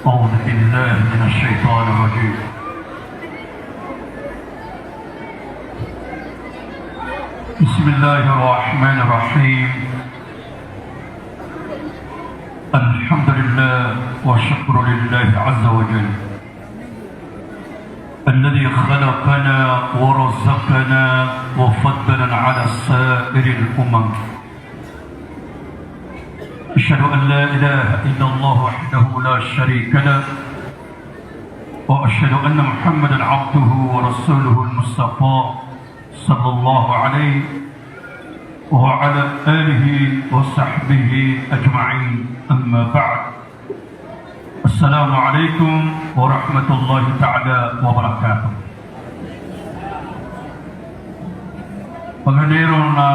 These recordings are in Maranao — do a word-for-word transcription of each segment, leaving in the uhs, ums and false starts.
أعوذ بالله من الشيطان الرجيم. بسم الله الرحمن الرحيم. الحمد لله والشكر لله عز وجل الذي خلقنا ورزقنا وفضلنا على سائر الأمم. أشهد أن لا إله إلا الله وحده لا شريك له، وأشهد أن محمدا عبده ورسوله المصطفى صلى الله عليه وعلى آله وصحبه أجمعين. أما بعد. السلام عليكم ورحمة الله تعالى وبركاته. Paganay ron na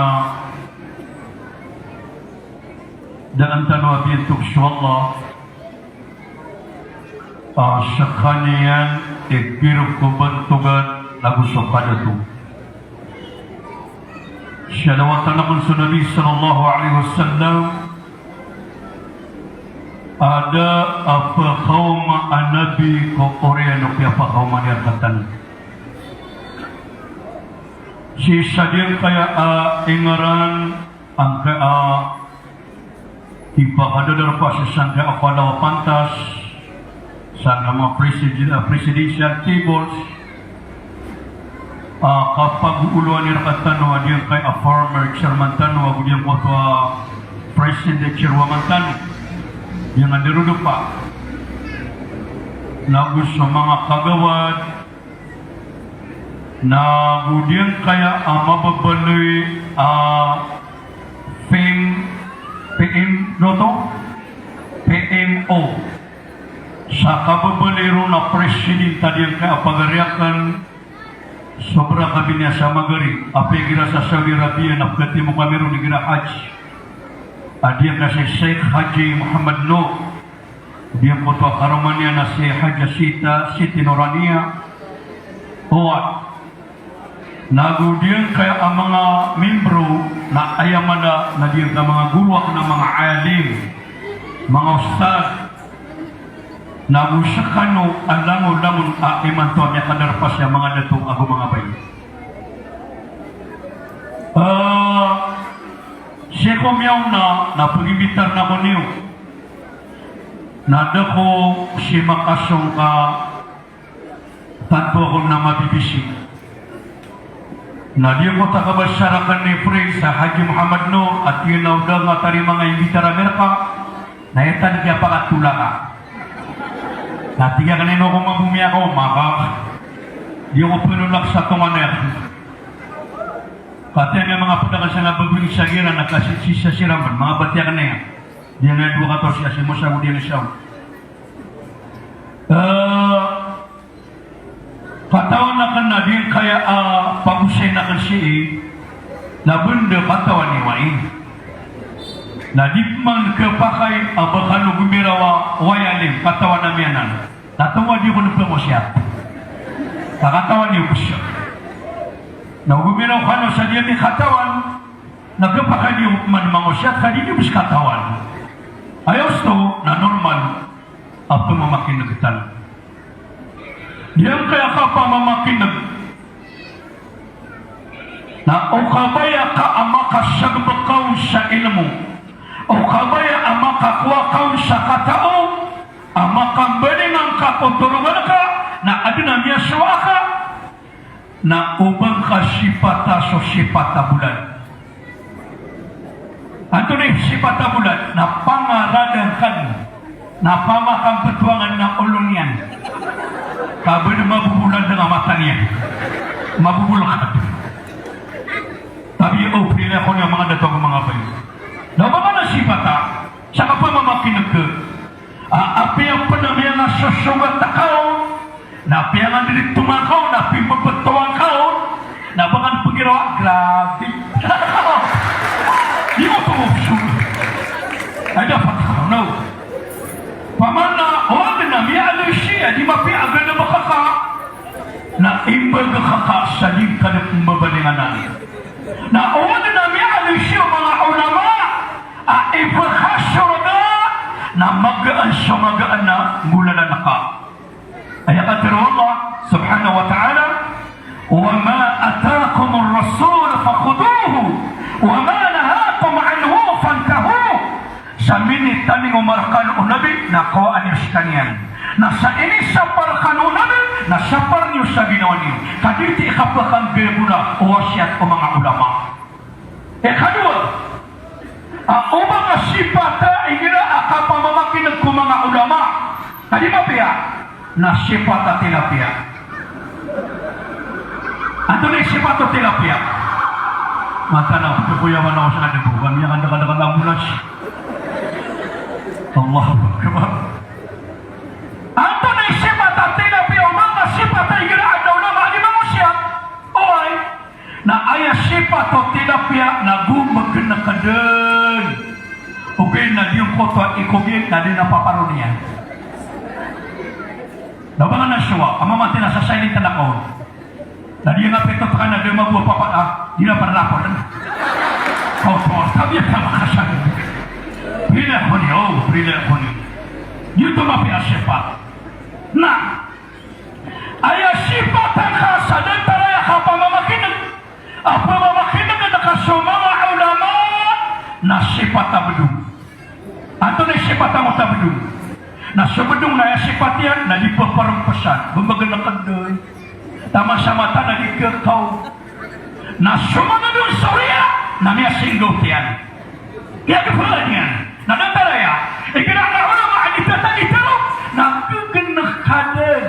daan tano a biyantog so Allah, a skaniyan i giro ko bantogan ago so kadato. Salawatan akn so Nabi sallallahu alaihi wasallam, a da a pakaoma a nabi ko oriyan o kiyapakaoma niyan rktano. Sii sa giyangkaya a ingaran angkaya a ipakadadarpa sii sangkaya a palaw a pantas, sangkaya manga presiden-, presidential tables, a kapagoolowan iyan rktano a giyangkaya a former chairman tano ago giyangkoto a president chairwoman tano, giyangkaya a darodopa, nago so manga kagawad, nago giyangkaya a mababaloy a P M, P M, oto? P M O. Sa kababaloy ron a president a giyangkaya a pagari akn, sobra kami niyan sa magari, apiya igira sa Saudi Arabia na pkhatimo kami ron igira Hajj. A giyangkaya si Sheikh Haji Muhammad Noor. Giyangkoto a karoma niyan na si Hajjah Sita, Siti Norania. Oway. Nago giyangkaya a manga membro na aya mala na giyangkaya manga goro akn a manga alim, manga ustadh. Nago skano a langon-langon a imanto a miyakadarpa sii a manga dato ago manga bae. Eh, sii ko miyaona na pagimbitar ako niyo. Na da ko sii makasong ka tanto ako na mabibisi. Na di ako takabasar akn ni Prince a Haji Muhammad Noor, a tig iyan a o da nga tarima nga imbitar a Amerika, na aya tano kiyapakatolak ka. Na tig akn ino ko mambo miyakaoma ka. Di ako pnolak sa tonganay akn. Katii niyan a manga pd akn sa nga bagoy sa giran na kasisisa siran pn, manga batiya akn iyan. Di nga dowa katorse a si Mosa go di nga siyaw. Eh, katawan akn na giyangkaya a pagosayn akn sii, na bnda katawan iyo ai. Na di pman khapakay a ba kano gomiraw a way alim, katawan ami anan. Na tonga di ko npangosiyat. Na katawan iyo pn siya. Na gomiraw kano sa di ami katawan, na khapakay iyo pman mangosiyat ka di niyo pn katawan. Aya osto na normal a pmamakin'g tano. Giyangkaya kapamamakin'g na o kabaya ka a makasagmbk ka on sa ilmo, o kabaya a makakowa ka on sa katao, a makambalingan ka ko torogan ka, na adn a miyasowa ka, na o ba ngka sipata so sipat a bolad. Antonaa i sipat a bolad? Na pangaradang ka dn. Na pamakambtowangan na olo niyan. Ka ba dn mabobolad a mata niyan. Mabobolad. Tabiya o pila ko niyan manga dato ago manga bae. Na o ba ngka na sipata, sa kapamamakin'g ka. A, apiya pn a miyangasosogat ka on, na piyangandiritoma ka on, na pimbebetowan ka on, na ba ngka pgiraw a grabe. Di mo pn opsyon. Ay, dapat ka on, no? Pamana, o adn a miyaaloy siya, di mapiya a galbk ka, na imbag ka ka sa di ngka dn pmbabalingan anan. Na o adn a miyaaloy siya o manga ulama a ipkhasorga na magaan so magaan na Golalan ka. Aya katharo o Allah subhanahu wa ta'ala, "Wa ma atakumur rasul fakhuduhu, wa ma nahakum anhu fantahu." Sa minitaning o markan o Nabi na kawaan iyo skaniyan. Na sa inisapar kano o Nabi na sapar niyo sa ginawa niyo. Ka di ti kapakanggagola o wasiyat o manga ulama. Ikadowa, a, o manga sipat a igira a kapamamakineg ko manga ulama. Ka di mapiya, na sipat a tilapia. Antonaa i sipat o tilapia? Mataan ako, pkhakoyawan ako sa kadebo, kami akan dakadakal a ambulans. Allahu Akbar. Antonaa i sipat a tilapia, o manga sipat a igira a da ulama a di mangosiyat. Oway. Na aya sipat o tilapia na gomgnk dn. Ogaid na di ngkoto a ikogen na di na paparon iyan. Na ba nga na siwa, a mamati na sa silent na kaon. Na di nga pito tkan na di mago a papa, a, di na parlapor. Kaw to, sabi a tama ka sa. Pila ko niyo, pila ko niyo. Di oto mapiya a sipat. Na, aya sipat angka sa datar a aya kapamamakineg, a pamamakineg angka so manga ulama, na sipat a bdong. Antonaa i sipat angkoto a bdong? Na so bdong na aya sipat iyan na di pparompesan, bmbgnk dn. Taman sa mata na di kekaw. Na so manga dn so riya na miyasinggawt iyan. Aya kepala niyan. Na datar aya, igira a ulama a di tatagitaro, na gegnk ka dn.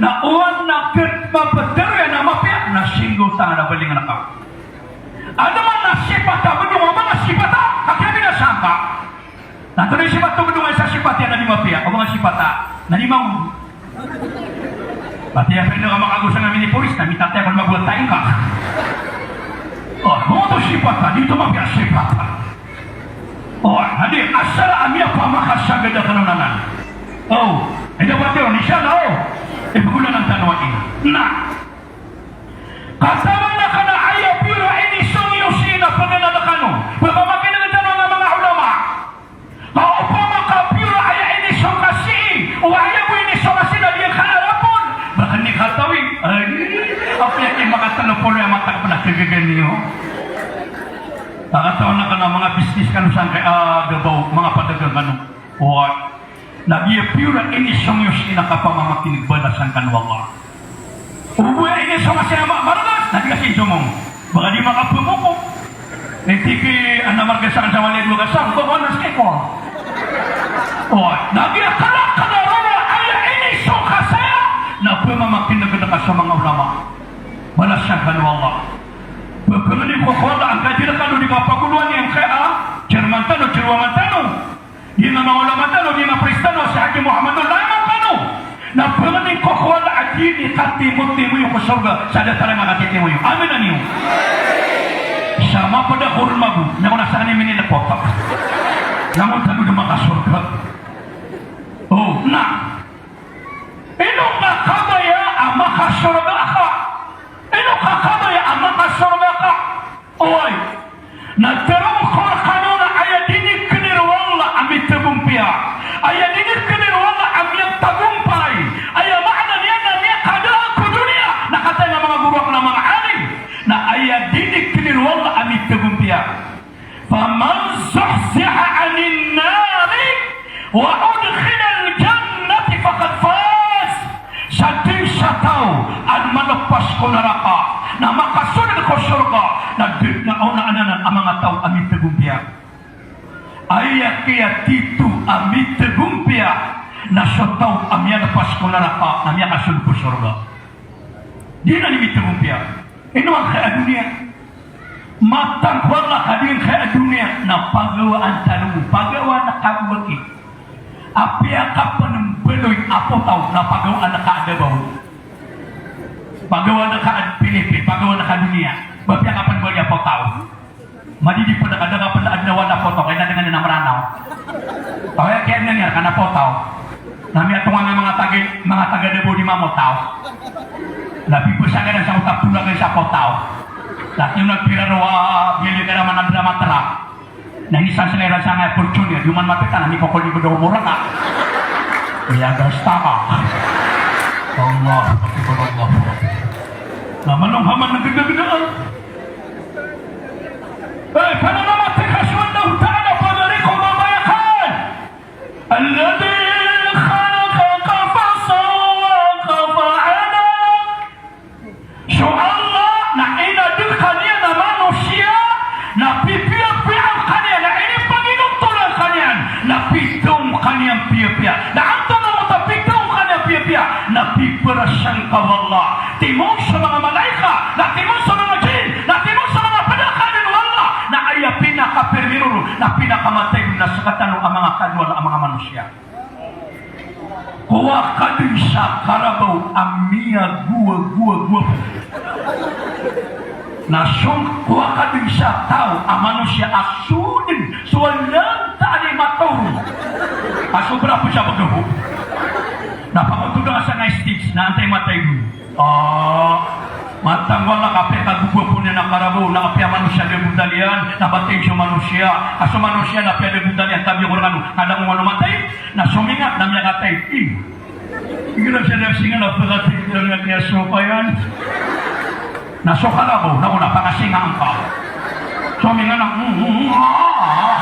Na oway na kepapataro iyan a mapiya, na singgawt angka na baling angka. Adn man a sipat a bdong, o manga sipat a, a kiyabinasa angka. Na antonaa i sipat o bdong a isa sipat iyan a di mapiya, o manga sipat a, na di mago. Pati a pwede ka makago sa ngamin i polis, na mitati ako na mago a taing ka. O, oto sipat a, di oto mapiya a sipat a. O, na di, asar a miyapamakasagad a kanonanan. O, ida pati on, insha Allah, o. Ipagolalan tano a ini. Na, katawan akn a aya piyor a inisong iyo sii na pngnad kano. Pphamakinegen tano a manga ulama. Ka opama ka piyor a aya inisong ka sii, o aya bo inisong ka sii na di ngka arapon. Ba kn i katawi. Ay, apiya ki makatelepon a matag pn a kagaga niyo. Katawan akn a manga business kano sangkai a gabaw, manga padagang kano. Oway. Na giya piyor a inisong iyo sii na kapamamakineg, balasan kano o Allah. O bo aya inisong a sii a ma-, margas, na di ka sii somong. Ba ka di makapamoko. Inti ki ana margas akn sa wali a dowa ka sangka, ba ko ana sii ko. Oway, na giya kalakala roo a aya inisong ka saya, na pamamakineg ka sa manga ulama. Balasan kano o Allah. Pphangnin ko ko Allah angkai di rkano di kapagoloan iyan angkai a chairman tano, chairwoman tano. Di nga manga ulama tano, di nga priest tano, si Haji Muhammad Ulama kano. Na pangnin ko ko Allah a di ni katimotimo iyo ko sorga sa datar a makatitimo iyo. Amin a niyo. Sa mapd ako ron mago, na ko na sakn i minilipot. Na mo tano di makasorga. O, na. Ino ka kabaya a makasorga ka? Ino ka kabaya a makasorga ka? Oway, na tharoon ko rkano na aya dinikilir o Allah a mitagompiya. Aya dinikilir o Allah a miyatagompay. Aya maana niyan na miyakadaan ko doniya. Na kataya a manga goro akn a manga alim. Na aya dinikilir o Allah a mitagompiya. Faman zuhziha anin nari wa udkhilal jannata faqad faz. Sadn sa taw a malepas ko naraka, na makasold ko sorga, na dn a onaan anan a manga taw a mitagompiya. Aya kiyatito a mitagompiya, na so taw a miyalepas ko naraka, na miyakasold ko sorga. Di na ni mitagompiya. Ino angkai a doniya? Matag ko Allah ka di angkai a doniya na pagawaan tano, pagawaan ka bo aki. Apiya ka pn mbaloy a potaw na pagawaan ka a dabaw. Pagawaan ka a Pilipin, pagawaan ka a doniya. Ba apiya ka pn mbaloy a potaw. Madidi pn a kada ka pn a adn a wata potaw, kay na dengan na Mranaw. Taw aya kiyaadnan iyan rka na potaw. Na miyatonga nga manga taga, manga taga Davao di mamotaw. Na pipasagadan sa otak tulagan sa potaw. Na tiyo nagpira ro a biyali ka na manadra matra. Na inisan sila iran sangkai a Fortuner, di man mapita na mikokol di bdo moraka. Miyagas ta ka. Allahu Akbar, Allahu Akbar. Na manong haman na gdagdaan. Eh, pananamati ka so Allahu Ta'ala, pagari ko babayakan. Alladhi khalaqaka fasawwaka fa'adalak. So Allah na inadn ka niyan a manosiya, na pipiyapiya ka niyan, na inipaginotolan ka niyan, na pitharo ka niyan piyapiya. Na antonaa oto a pitharo ka niyan piyapiya? Na piparasang ka o Allah. Timoon sa manga malaikat, na timoon sa manga jinn, na timoon sa manga pd a kaadn o Allah, na aya pinakapirmiro ron, na pinakamatay ron, na sktano a manga kaadn o Allah a manga manosiya. Kowa ka dn sa karabaw a miyagowagowa pn. Na so, kowa ka dn sa taw a manosiya a so dn so Allah Ta'ala i matao ron a sobra pn sa bagaho. Na pakoto dn a sangkai stage na antaa i matay ron. Ah, matangwal a kapiya kagogowa pn iyan a karabaw, na kapiya manosiya a dn botaliyan, na matay so manosiya, a so manosiya na piya dn botaliyan, tabi ko rkano, na langon kano matay, na somingat na miyakatay. I. Igira siya na singa na pagati, igira nga kiyasokayan. Na so karabaw, na ko na pangasinga angka. Sominga na, mm, mm, mm, ah, ah.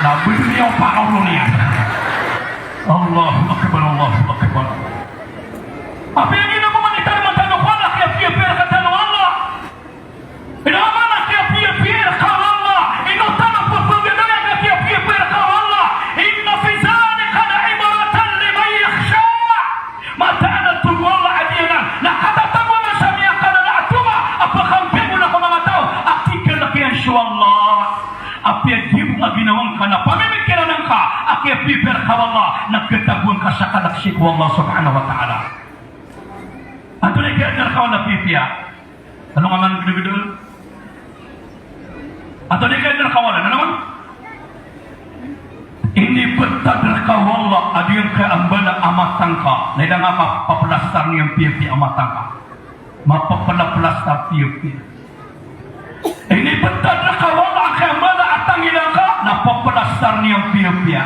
Na bdn iyan o pakaolo niyan. Allahu Akbar, Allahu Akbar. Apiya giya bo man i tarima tano ko Allah, kiyapiyapiya rktano o Allah. Ino man a kiyapiyapiya rka o Allah, ino tano pphagdaya a kiyapiyapiya rka o Allah. Inna fi dhalika la ibratan liman yakhsha. Mataan a tig o Allah a giyanan na katatago man sa miyakalala a tonga a pkhampiyagoona ko manga taw a kikalk iyan so Allah. Apiya di bo a ginawa ngka na pamimikiran angka a kiyapiyapiya rka o Allah, na khatagoan ka sa kalk sii ko Allah subhanahu wa ta'ala. Antonaa i kiyaadn rka o Allah a piyapiya? Ano nga man gdagdaan? Antonaa i kiyaadn rka o Allah? Ano nga man? Inibtad rka o Allah a giyangkaya a mbala a mata ngka, na ilay ngka a paplastar iyan piyapiya a mata ngka. Mapaplastar piyapiya. Inibtad rka o Allah angkaya a mbala a tangila ngka, na paplastar iyan piyapiya.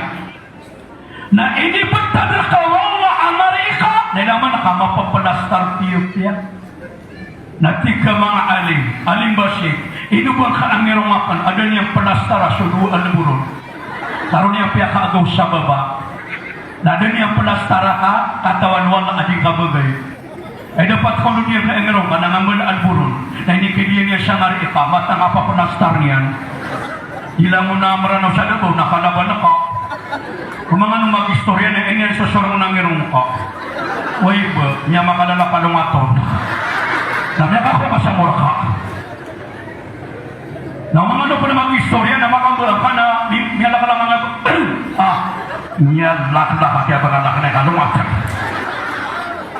Na inibtad rka o Allah a mari ka, na ilay ngka a mapaplastar piyapiya. Na tig a manga alim, alim ba sheikh, ino ba ngka a ngirong akn a da niyan plastar a so dowa a lbo ron? Taro niyan piyakaagaw sa baba. Na da niyan plastar a katawan o Allah a di kabagay. Ay dapat ko niyan ka ngirong ka na nga mbala a lbo ron. Na inikidi niyan sa ngari ka, mata ngka a paplastar iyan. Ilang o na Mranaw sa Davao na kalaban ka. Ko manga no mag-istorya na iniyan so sorong na ngirong ka. Way ba, niyan makalala ka longat on. Na miyakapiya ka sa morka. Na manga no pn a mag-istorya na makambala ka na mi-, miyalak a langan a, ah, miyalak a langan a kiyabangalak na kalongat.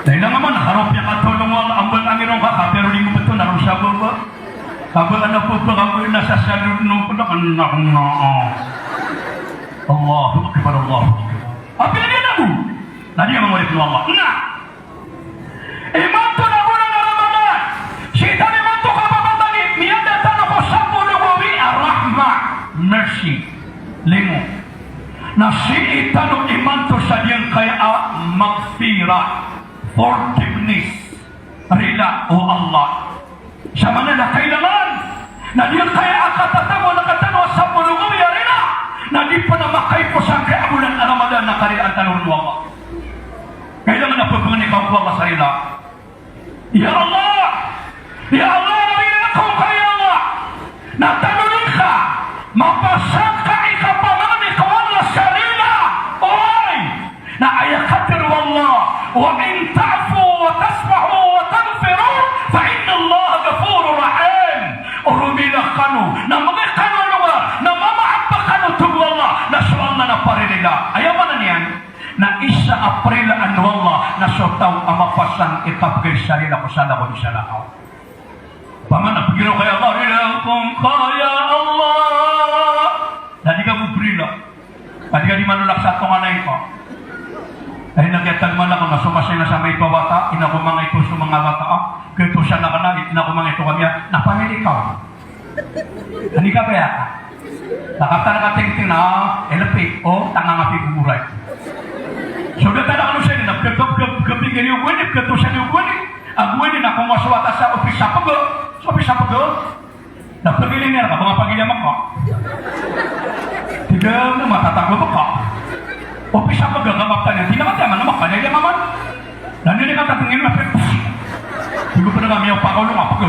Na ilang man, karo piyakatolong o Allah a mbala a ngirong ka, kapiya ron di mbtoon a ron sa baba. Kabaan a pphakambala na sa salon o pd a kna, kna, ah. Allahu Akbar, Allahu Akbar. Apiya giyanan bo. Na di a manga oripn o Allah. Na. Imanto na bolan a Ramadan, sii tano imanto kapapatangi, miyada tano ko sapolo gawii a rahmah, mercy, limo. Na sii tano imanto sa giyangkaya a maghfirah, forgiveness, rila o Allah. Sa maana na kailangan na giyangkaya a katatago a katano a sapolo gawii a rila, na di pn a makaipos angkaya a bolan a Ramadan na karilaan tano ron o Allah. Kailangan a pphangni ka ko Allah sa rila. Ya Allah! Ya Allah, rila ako ngka, ya Allah! Na tanodi ngka, mapasang ka i kapamangni ko Allah sa rila. Oway! Na aya katharo o Allah, "Wa in ta'fu wa tasfahu wa taghfiru fa innallaha ghafurur rahim." O rila kano, na mangni kano a logar, na mamaap kano, tig o Allah, na so Allah na paririla. Aya maana niyan, na isa a parilaan o Allah na so taw a mapasang i kapgay sa rila ko salakaw di salakaw. Opama na pgiraw ka, ya Allah, rila ako ngka, ya Allah. Na di ka bo prila. Ka di ka di manolak sa tonganay ka. Ay, na kiyatagman ako na so masay na sa maipawata, ina ko manga ito so manga wata, ah. Kito sa na ka na, ina ko manga ito kami, ah. Na pamili ka. Ani ka ba ya? Na kata na katingting na, ah, L P, oh, tanga nga piguguray. So da tadakl o sii na pkhato, pkha-, pkhapikir iyo gowani, pkhato sii iyo gowani. A gowani na komo so wata sa opis a pg. So opis a pg. Na pagilay niyan ka, ba nga pagilay a Mekka. Tig iyan a matatago a Mekka. Opis a pg, ka maptani. Tig iyan a matatago a Mekka, na ilay a maman. Na ino ini ka tatengin na pg. Tig iyan pd a kami a pakaolong a pg.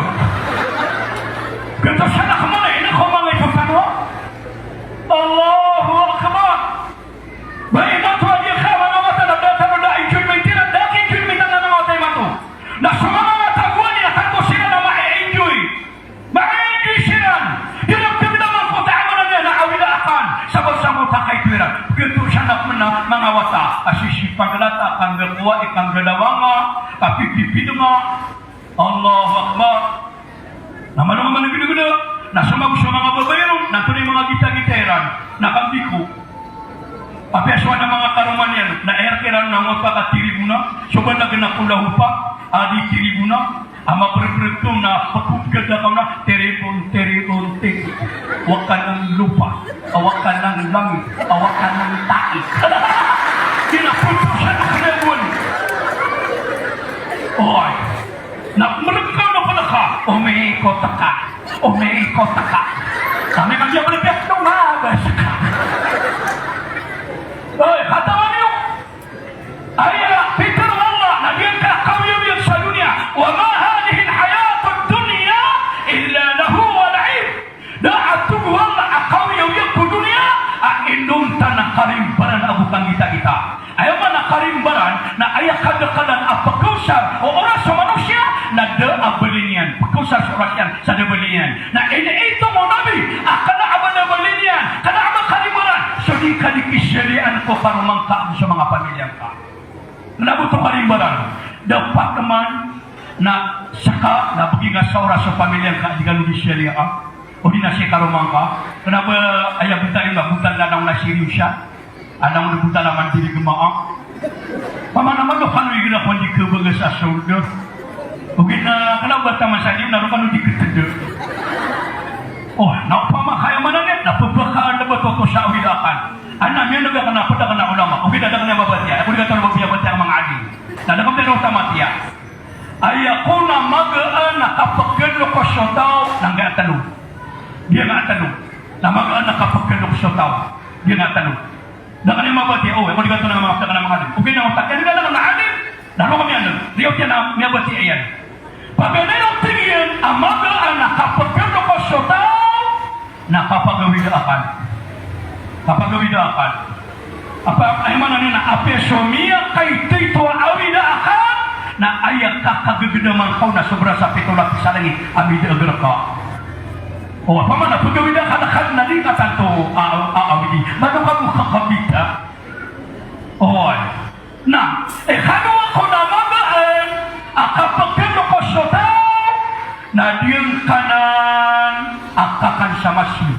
Pkhato sii na khamana, ino ko manga ipagtano. Allahu Akbar. Ba ino to a di ka manga wata na da tano da enjoy maitiran, da ki-enjoy maitiran a manga wata imanto. Na so manga wata gowani na tanto siran a ma-enjoy. Ma-enjoy siran. Di na pagdama ko ta amanan iyan a awida akan. Sabap sa mota kaito iran. Pkhato sii na khamana manga wata a sisii paglata, kanggakowa, ikanggalawanga, kapipipidnga. Allahu Akbar. Na malo nga manggdagda, na so mago so manga babay ron, na antonaa i manga gitagita iran, na kambiko. Apiya so adn a manga karoma niyan, na aya rk iran na ngoto ka tiribona, so banag na kolahopa a di tiribona, a mabrbrto na pkopgada ka na, tiribon, tiribon, tiribon. Wakanan lopa, a wakanan langit, a wakanan tai. Di na photo sa kna gowani. Oy. Na mrka na pala ka, omikot ka, omikot ka. Kami ka di a mrka, lumabas ka. Oy, katawan iyo. Aya pitharo o Allah, na giyangkai a kaoyagoyag sa doniya, wa ma hadhihi al-hayatud dunya illa lahwun wa la'ib. Da a tig o Allah a kaoyagoyag ko doniya a inonta na karimbaran ago kanggitagita. Aya maana a karimbaran na aya kadakalan a pkaosar o oras o manosiya na da a bali niyan. Pkaosar so oras iyan sa da bali niyan. Na iniitong o Nabi a kna a ba da bali niyan, kna a ba karimbaran so di ka di kishariyaan ko karoma ngka ago so manga pamilya ngka. Kna ba oto karimbaran, dapat man na ska na bgi ka sa oras so pamilya ngka a di ka di kishariyaan. O di na si karoma ngka. Kna ba aya btad iyan, btad na langon a siriyosa. Alang o btad a mandirigma a. Pamana man o kano igira ko di khabaga sa solda. Ogaid na kna ba taman sa di na roo kano di khatda. O, na opama ka aya maana niyan, na pphakaalabat oto sa awida akan. Adn a miyaneg akn a pd akn a ulama. Ogaid a da akn iyan mabatiya. Aya ko di kataw na mabatiya a manga alim. Na da akn iyan mabatiya. Aya kon a magaan a kapkhalk o so taw na giyangkai a tlo. Giyangkai a tlo. Na magaan a kapkhalk o so taw. Giyangkai a tlo. Da akn iyan mabatiya, o, aya ko di kataw na manga, da akn iyan manga alim. Ogaid na otak iyan, da akn iyan manga alim. Na roo ka miyaneg. Riyaot iyan a miyabatiya iyan. Paganay o tig iyan a magaan a kapkhalk o so taw. Na kapagawida akn. Kapagawida akn. Apa, aya maana niyan na apiya so miyakaito a awida akn, na aya kakagagdaman ka on na sobra sa pito lapis a langit a midaag rka. O, apa maana pagawida akn, akn na di ka tanto a, a, a, awidi. Maana ka bo kakabida. Oy. Na, e, kano ako na magaan a kapkhalk o so taw, na di ngka nan a kakan sa masm.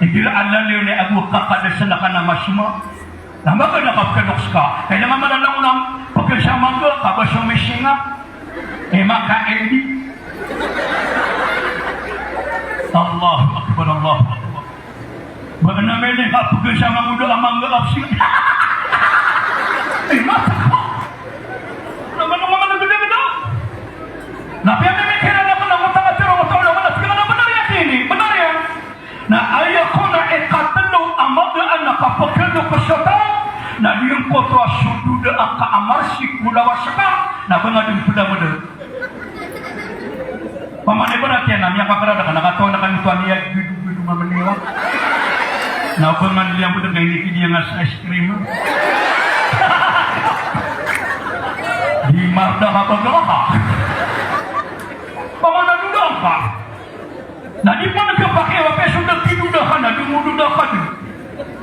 Igira a lalayon i ago kakadasn akn a masm a. Na magaan a kapkhalk ska. Kailangan man a langon a pkn sa mangga, ka ba so misinga. E, maka-edi. Allahu Akbar, Allahu Akbar. Ba kna mili ka pkn sa mangoda a mangga a psing. Ay, mata ko. Na mano nga manggdagda? Na piyamimikiran ako na mota ka tiro, mota ka tiro, mota ka tiro, bnar iyan kini, bnar iyan. Na aya kon a ikatlo a magaan a kapkhalk o so taw, na giyangkoto a so doda angka a marsik ko lawas ka, na ba nga dn plamd. Pamana ibarat iyan na miyakakarada ka, na katawan ka na oto a miyagidogido mambo niyan. Na ba nga dn liyan bo dn ka inikid iyan a ice cream. Di marda ka ba ka. Pamana doda angka. Na di pn khapakay a ba pn so da kidoda ka na domododa ka dn.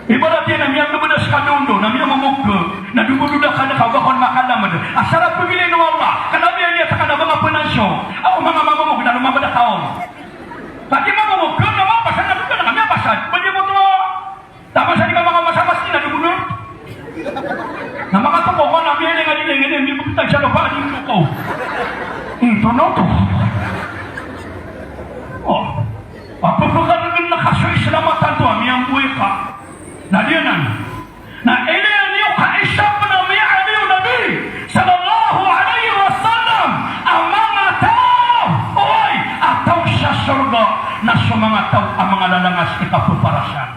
Ibarat iyan na miyagabada ska dondo, na miyamamogka, na domododa ka dn ka ba kon makalamd. Asar a pagilay o Allah, ka na miyaliyat ka na ba nga pn anso. Ako manga mamamog na lomamd a taw. Pati mamamogka na mapasad na doda na miyapasad. Pwede mo to. Tapos sa di ka manga masa-masa na domododa. Na manga toko ko na miyalingad-lingad, miyabtad sa lopa, di mo ko. Ito na oto. O. Pagpapakadagdag na ka so Islam a tanto a miyamboy ka. Na di anan. Na ilaya niyo ka isa pn a sorga na so manga taw a manga lalangas i kapaparasan.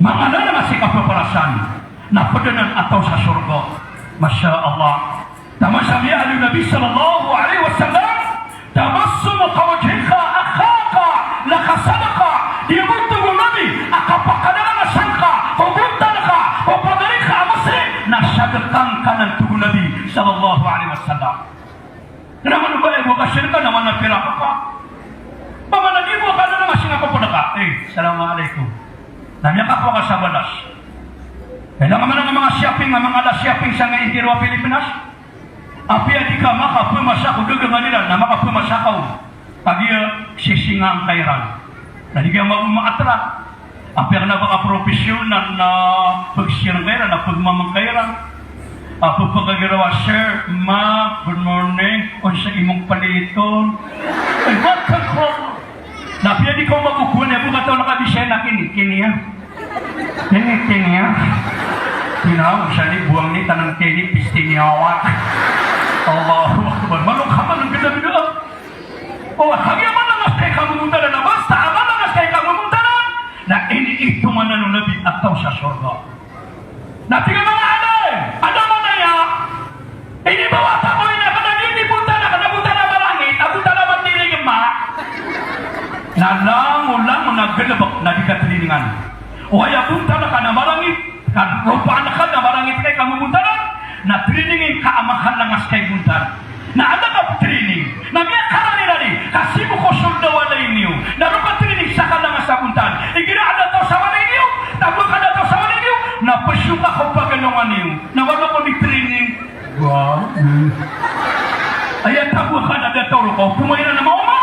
Manga lalangas i kapaparasan na pd anan a taw sa sorga. Masha Allah. Taman sa miyaaloy o Nabi sallallahu alaihi wasallam, "Tabassumu ka wajhika akhaka laka sadaqah." Di bo, tig o Nabi, a kapakalalangasan ka ko bontal ka ko pagari ka a Muslim na sadaqah ngka nan, tig o Nabi sallallahu alaihi wasallam. Kna man o ba aya bo ka shirka na wana piraka ka. Ba mana di bo ka na masi nga ko pd ka. Eh, assalamu alaikum. Na miyakakowa ka sa balas. Kailangan man a manga shopping, a manga ala shopping sa nga intiro a Pilipinas. Apiya di ka makapamasa ko dagangan iran, na makapamasa ka on. Kagiya sisingaan ka iran. Na di ka maboma a trak. Apiya kna ba ka professional na pagsiring ka iran, na pagmamang ka iran. Apiya pagiraw a, "Sir, ma, good morning, onsa i mong paliton?" Ay, what the fuck? Na apiya di ka mabukuan, aya bo kataw na kabisaya na kini, kini ya. Kini, kini ya. Kinaw, sa di buwang ni tanang kini, pisti ni awak. Allahu Akbar. Malo ka man ang ganda-ganda. O, kagiya malangas ka i kamomontalan, na basta a malangas ka i kamomontalan na iniitongan o Nabi a taw sa sorga. Na tig a manga alim, anda manaya, inibawata ko ina ka na di bontal a, ka na bontal a ba langit, a bontal a ba tiring ma. Na langolangon a galbk na di ka triningan. O aya bontal ka na ba langit, ka ropaan ka na ba langit ka i kamomontalan, na trining ka a makalangas ka i bontal. Na anda ka ptrining? Na miyakarani-rani ka sii bo ko sold a walay niyo. Na roo ka trining sa kalangas a bontal. Igira a da taw sa walay niyo, tago ka da taw sa walay niyo, na pzong ka ko pagalongan iyo. Na wala ko di trining. Wa. Aya tago ka na da taw roo ka, o pmaina na maoma.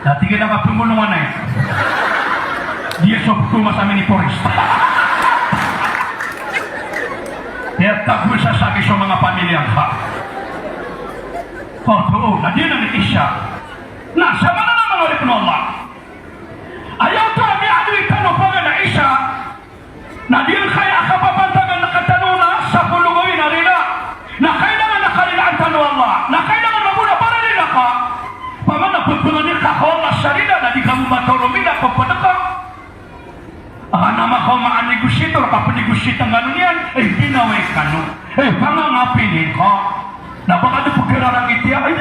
Na tig iyan a kapngolongan aya. Di so ptho masa mini forest. Aya tago sa saki so manga pamilya ngka. Oto, na di na ni isa. Na, sa mana na manga oripn o Allah. Aya oto a miyaaloy tano paganay a isa. Na di ngka aya kapapantagan rktano na sapolo gawii a rila. Na kailangan a karilaan tano o Allah. Na kailangan mambo na pararila ka. Pamana pphangni ka ko Allah sa rila na di ka bo matao roo mila ko pd ka. Ana makaoma a negosyator ka pnegosyatan kano niyan, eh, binaway kano. Eh, pangangapini ka. Na ba ka dn pgkararangit iyan, ay,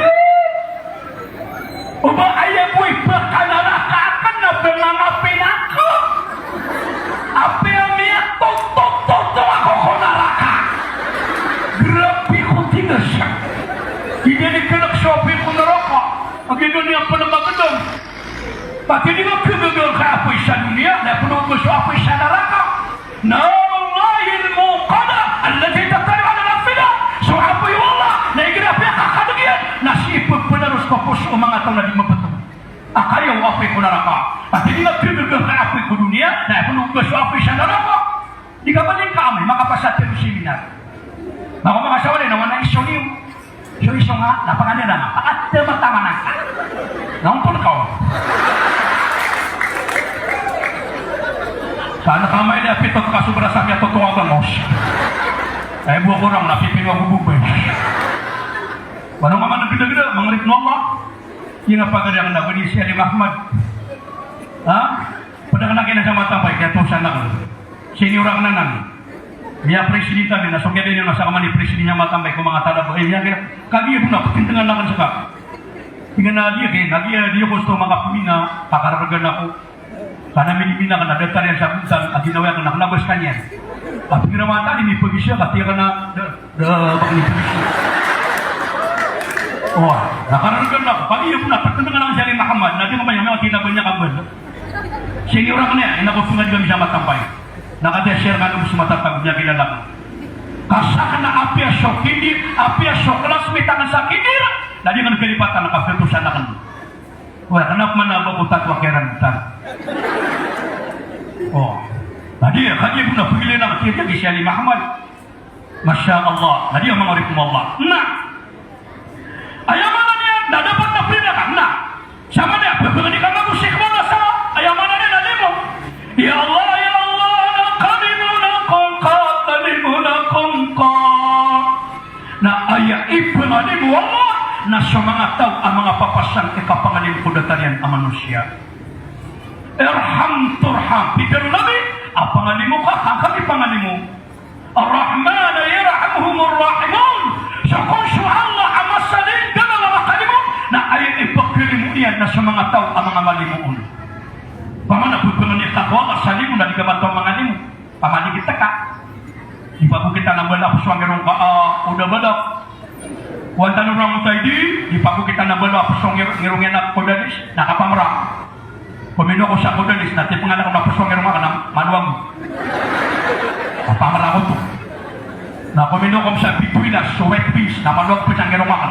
o ba aya bo i pkanaraka akn na pangangapin ako. Apiya miyatotototo ako ko naraka. Grabe ko tigas. Di niyan ikalk so apoy ko naraka. Agi niyan pn magdam. Pati di ba kagaga ka apoy sa doniya, na pn oto so apoy sa naraka. Narullahil muqada, allati tattali'u alal afida. So apoy o Allah, na igira piyakakadg iyan, na sii pphanaros ko poso o manga taw na di mapatong. A kaya o apoy ko naraka. Pati di ba kagaga ka apoy ko doniya, na pn oto so apoy sa naraka. Di ka ba di ngka amay makapasad ko seminar. Mako makasawali na wana iso niyo. So iso nga, na pangandala nga, pakatamataman ka. Na ontol ka o. Saan ka amay di a pito ka sobra sa kiyatotonga ka ngos. Ay, bo ko rang na pipino ko bubay. Wano nga man ang gida-gida, manga oripn o Allah. Iya nga pagari akn na, wani si Ali Mahmad. Ha? Pd akn a kina sa Matampay, kiyatosan akn. Senior akn anan. Miyapresident ami, na so kiyadn iyan na sakn man i president iyan a Matampay ko manga talaba. Eh, miyagira, kagiya bo na pkhandangan akn ska. Tig iyan a, "Giya, giya, giya, di ako gusto makapmina, kakarargan ako." Kna minimina akn a datar iyan sa bontal a ginawai akn a kna ba skaniyan. A pigira mata di mipagisa ka, tig akn a, da, da, ba kna ipagisa. O, na karargan ako. Kagiya bo na pkhandangan akn si Ali Mahmad, na di nga ba niyan, miyaw, tig iyan a ba niyan ka ba. Senior akn iyan, ina ko pngadi kami sa Matampay. Na kagiya share kano bo so matatago, miyakilala ko. Ka sakn na apiya so kindir, apiya so classmate akn sa kindir, na di akn kalipatan na kapatosan akn. Wala, kna pman a ba ko tatwa kiran tan. O. Na di, kagiya bo na pagilay na, kagiya di si Ali Mahmad. Masha Allah. Na di, manga oripn o Allah. Na. Aya maana niyan, na dapat na prina ka, na. Sa maana niyan, pphangni ka mambo sii ko Allah sa, aya maana niyan na limo. Ya Allah, ya Allah, na kalimo na kongka, kalimo na kongka. Na aya ipngalimo o Allah na so manga taw a manga papasang i kapangalimo. ko datar iyan a manosiya. Irham turham. Pitharo o Nabi a pangalimo ka, ka ngka di pangalimo. Ar-Rahman yarhamhumur rahimun. So kon so Allah a masalin, da a makalimo, na aya ipkalimo iyan na so manga taw a manga malimo on. Opama na pphangni ka ko Allah sa limo na di ka mataan mangalimo. Pamaligit ka. Di pagokit a na bala a poso a ngirong ka, ah, o da bala. Kowan tano ron a mutaidi, di pagokit a na bala a poso a ngir-, ngirong iyan a kodalis, na kapamra. Komino ko sa kodalis, na tipengan ako na poso a ngirong ka na maluwag. Kapamra ko to. Na komino ko sa bituilas, so wet beans, na maluwag pn sa ngirong ka.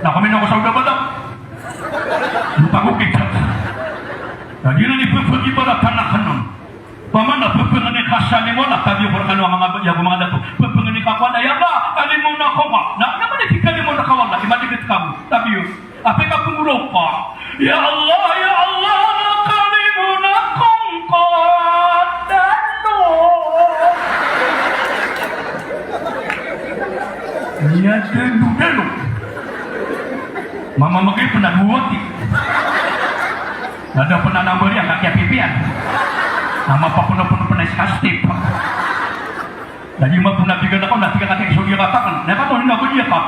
Na komino ko sa o da bala. Di pagokit. Na di na ni pphagi bala tana kanon. Opama na pphangni ka sa limo na tabiyo ko rkano a manga baya ago manga dato. Pphangni ka ko Allah, ya Allah, kalimoon ako ka. Na, na mani di kalimoon ka o Allah, imaligit ka bo. Tabiyo. Apiya ka pnggolaw ka. Ya Allah, ya Allah, na kalimoon ako ngka. Dano. Iya dano, dano. Mamamagay pn a dowati. Na da pn a number iyan ka kiyapipiyan. Na mapapono-pono pn a iskastip. Na di mapona bigan ako, na tig a katii so di ka takn. Na kato, na ba di ka.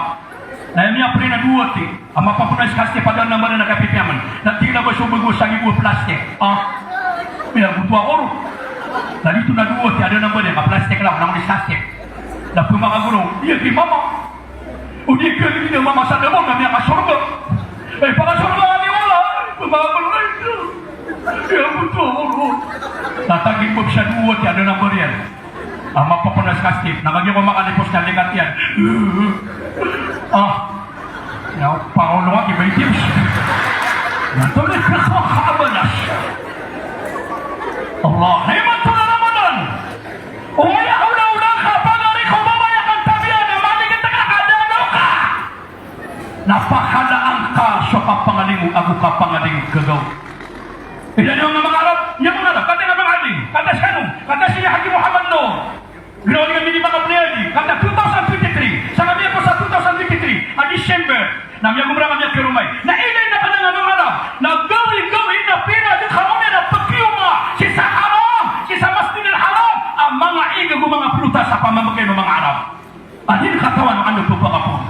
Na aya miyapriyan a dowati. A mapapono a iskastip a da a number iyan a kiyapipiyan. Na tig a ba so bago sa gibo plastik. Ah. Miyagoto ako ron. Na di to na dowati a da a number iyan ka plastik na, na iskastip. Na pmakagoro. Iya di mama. O di ka di na mama sa da bo na miyakasorga. Eh, pakasorga ka di wala. Pmakagoro na ito. Iya, goto ako ron. Na tagi bo sa dowati a da a number iyan. A mapapono a iskastip, na kagiya ko makalipos na likat iyan. Ah. Na paolo aki ba itips. Na tuloy ka sa kaabalas. Allah, hay man to na Ramadan. O aya hawla-hawla ka, pagari ko, babaya kan tabiya, na maligit ka, kadano ka. Na pakadaan ka so kapangalimo ago kapangalimo gagaw. Ida niyo nga manga Arab, niyo manga Arab, kata nga manga alim, kata si ano, kata si Haji Muhammad Noor. Ginawa niyo mini manga bliyadi, kata two thousand twenty-three, sa kami ako sa two thousand twenty-three, a December, na miyagomra kami a kiromay. Na ilay na kata nga manga Arab, na gawii, gawii, na pira, di ka kami na pagkiyoma, sii sa haram, sii sa Masjidil Haram, a manga ig ago manga plotas a pamamagay o manga Arab. A di katawan o ano pphakapoon.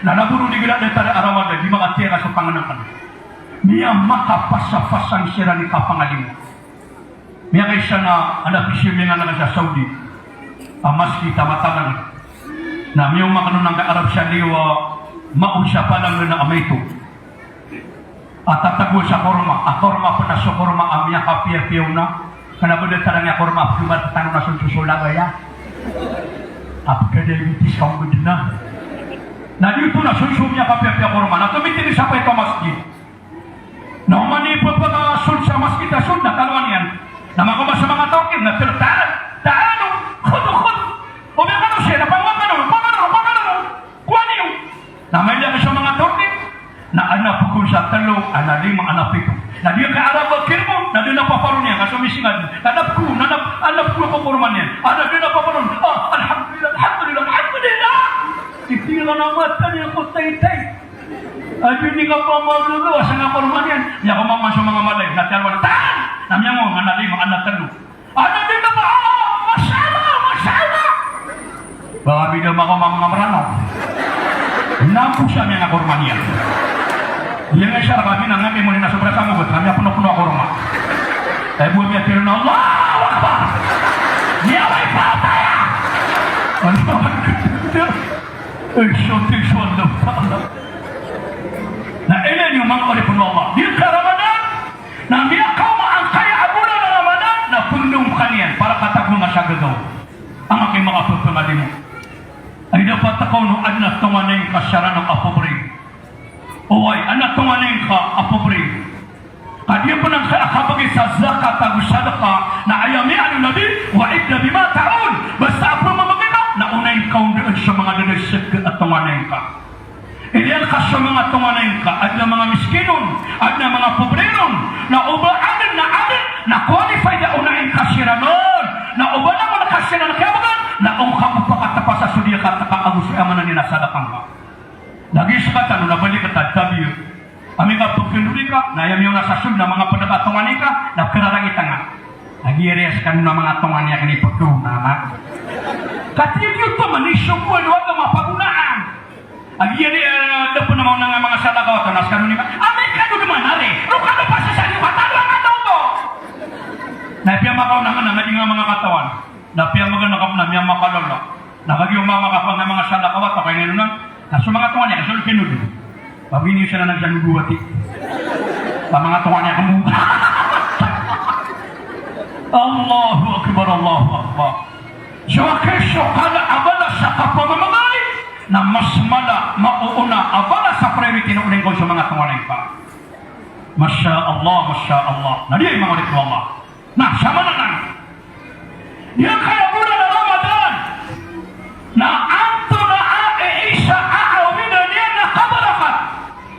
Na labi ron di gila datar a Ramadan, di makatiyaka so pangnngkn. Miyamakapasapasang siran i kapangalimo. Miyakaisa na anak isiyo miyanganak sa Saudi. A masgit a matalang. Na miyaoma kano angkai a Arab sa liyo a maon sa palang na a maito. A tatago sa korma, a korma pn a so korma a miyakapiyapiya on a, kna ba da tarang a korma a pkhamatatago na so nsoso lagaya. A pkhadiabetes ka on bdn a. Na giyoto na so nsoso miyakapiyapiya korma, na tomitini sa paito a masgit. Na oman i pphakasold sa masgit a sold na kalowan iyan. Na makaoma so manga taw ki, na tiro, ta'al, ta'alu, khudhu, khudhu. O miyakano siya, na pangwa kano, pangwa kano, pangwa kano. Kowaa niyo. Na mailay so manga taw ki, na adn a pkhaon sa tlo, adn a lima, adn a pito. Na di ka Arab a kirmo, na di na paparon iyan, ka so misingad. Adn a pkhaon, adn a, adn a pkhaon ko korma niyan. Adn a di na paparon. Ah, alhamdulillah, alhamdulillah, alhamdulillah. Ipira na mata niyan ko taytay. Adi di ka pamagagaw, asal na korma niyan. Miyakaoma so manga malay, na tiyalwan, tan! Na miyango, adn a lima, adn a tlo. Adn a di na ba, ah, masha Allah, masha Allah. Ba kami da makaoma manga Mranaw. Nampo sa miyangakorma niyan. Iya nga isa rkami na ngami mo niyan a sobra sa mogot, kami a pnopno a korma. Tayo bo miyatharo na Allahu Akbar. Niyan a ipataya. Allahu Akbar. Ay, so, so, Allah Ta'ala. Na ilay niyo manga oripn o Allah. Di ka Ramadan, na miyakaoma angkaya a bolan a Ramadan, na pndong ka niyan, para katago nga sa gagaw. Angkai manga pphangadi mo. Ay dapat ka on o adn a tonganay ngka siran a pobre. Oway, adn a tonganay ngka a pobre. Ka di pn angkai a kabgay sa zakat ago sadaka, na aya miyaaloy o Nabi, wa ibda bima ta'ul. Basta a pmamagay ka, na onay ngka on dn so manga dadasg a tonganay ngka. Ilay ka so manga tonganay ngka, adn a manga miskin on, adn a manga pobre ron, na o ba adn na adn, na qualified a onay ngka siran on, na o ba langon ka siran kiyabgan, na ongka bo pakatpasa so di ka taka ago so aya maana niyan a sadaka ngka. Lagid skatano na balik a tabiya. Ami ka pkndoli Na aya miyaona sa sold na manga pd a tonganay ka, na pkhararangit nga. Lagid iyan a skano na manga tonganay akn i pkhaona. Katii giyoto man i sogoan o agama pagonaan. Lagid iyan, eh, da pn a maona nga manga salakaw oto na skano ni ma-, amay kano dn manari. Roo kano pasasali, matalo a manga taw oto. Na piyamakaona nga na di nga manga katawan. Na piyamaganakap na miyamakalala. Na kagiya mama ka pn a manga salakaw oto, kay nino na, na so manga tonganay ka, so lkin oto. Pabini sa na nagsaluduwati. Sa manga tonganay ka mo. Allahu Akbar, Allahu Akbar. So, a keso kala a balas sa kapamamagay, na mas mala, maoona a balas sa priority na onengkaw so manga tonganay ka. Masha Allah, Masha Allah. Na di aya manga oripn o Allah. Na, sa maana nan, di kaya bolan a Ramadan na antonaa i isa a awida niyan a kabarakat.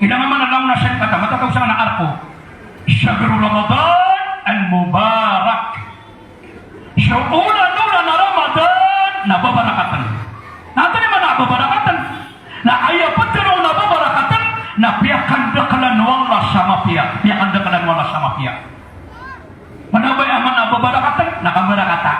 Igira man a langon a sangkata, matatago sa nga na arko. Shahru Ramadan al-Mubarak. So olan-olan a Ramadan na babarakatn. Na antonaa i maana a babarakatn? Na aya ptharoon a babarakatn na piyakandaklan o Allah sa mapiya. Piyakandaklan o Allah sa mapiya. Kna ba aya maana a babarakatn na kambarakata.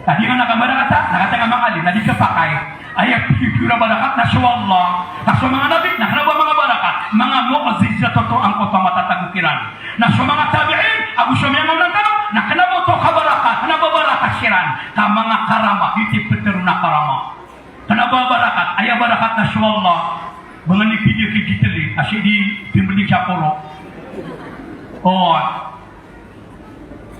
Kagiya na kambarakata, na katii nga manga alim, na di kapakay. Aya pipiyor a barakat na so Allah, ka so manga nabi, na kna ba manga barakat, manga mu'jizat oto angkoto a matatago kiran. Na so manga tabi'in, ago so miyangaoona tano, na kna ba oto kabarakat, kna ba barakat siran, ka manga karama, di ti ptharoon a karama. Kna ba barakat, aya barakat na so Allah, ba ngani kidiya ki Jet Li, a sii di pimbeling sa koro. O.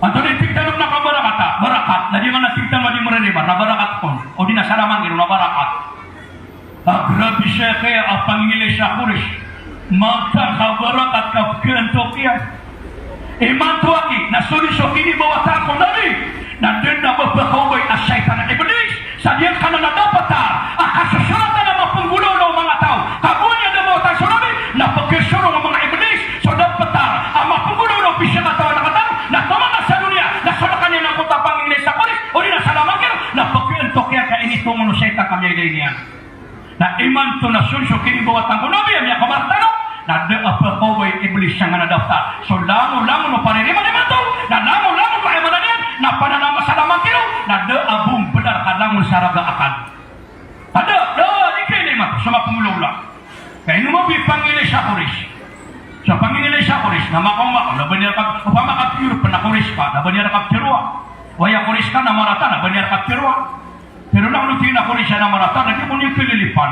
Antonaa i tig tano na kabarakat, barakat, na di ngka na tig tano a di mriribar, na barakat kon. O di na salamangkiro, na barakat. A grabe saya kaya a pangingilay sa Quraysh. Mataan ka barakat ka pkhaantok iyan. Imanto aki, na so di so kinibawatan ko Nabi, na dn a ba pkhaobay a shaytan a Iblis, sa giyangkanan a da ptar a kasosoratan a mapnggolawla o manga taw. Ka gowani a da mawatan so Nabi, na pkhasorong o manga Iblis so da ptar a mapnggolawla o pizakatawan a kataw, na toman sa doniya, na so rkaniyan angkoto a pangingilay sa Quraysh, o di na salamangkiro, na pkhaantok iyan ka initongan o shaytan ka miyailay niyan. Na imanto na so, so kinibawatan ko Nabi a miyakamartano, na da a pkhaobay o Iblis sangkanan a da ptar. So langolangon o paririman imanto, na langolangon ko aya maana niyan, na pananamasalamangkiro, na da a bo mbnar ka langon sa raga akal. Ka da, da, di khailay imanto, so mapnggolawla. Ka ino mambo i pangingilay sa Quraysh. So pangingilay sa Quraysh, na makaoma ka, na ba niyan ka, opama ka piyor pn a Quraysh ka, na ba niyan ka ptharoa. O aya Quraysh ka na marata, na ba niyan ka ptharoa. Pero na kano tig iyan a Quraysh a na marata, na di ko niyan kalilipan.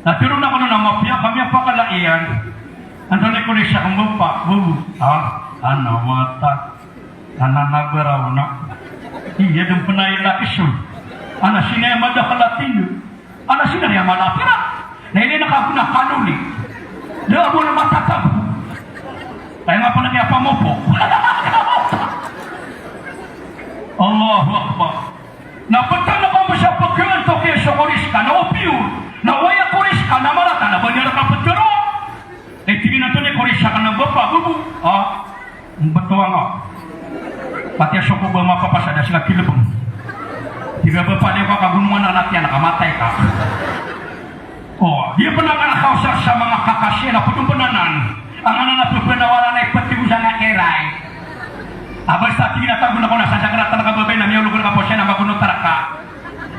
Na pero na kano na mapiya ka miyapakala iyan. Antonaa i Quraysh a kambapa, bobo. Ah, ana mata. Ana na baraw na. Iya dn pn a ilay ka so. Ana sii na aya madakl a tindo. Ana sii na aya mala a pira. Na ilay na ka gona kanoli. Da a bo na matatago. Aya nga pn a kiyapamopo. Allahu Akbar. Na ptano ka bo sa pkhaantok iyan so Quraysh ka, na o piyor, na o aya Quraysh ka na marata, na ba niyan rka ptharoa. Eh, tig iyan antonaa i Quraysh ka na bapa, bobo. Ah, mbtowan ka. Pati a soko ba mapapasad a sii ka kilbng. Tig a bapa, di ka kagonongan a latiyan ka, matay ka. O, di pn a nga na kaosar sa manga kakasi na pd on pn anan. Ang anan a pphanawalan a ipthigo sa nga kiray. A basta tig iyan a tago na ko na sa sakratan ka babay na miyaolog rka pos iyan a magonot rka.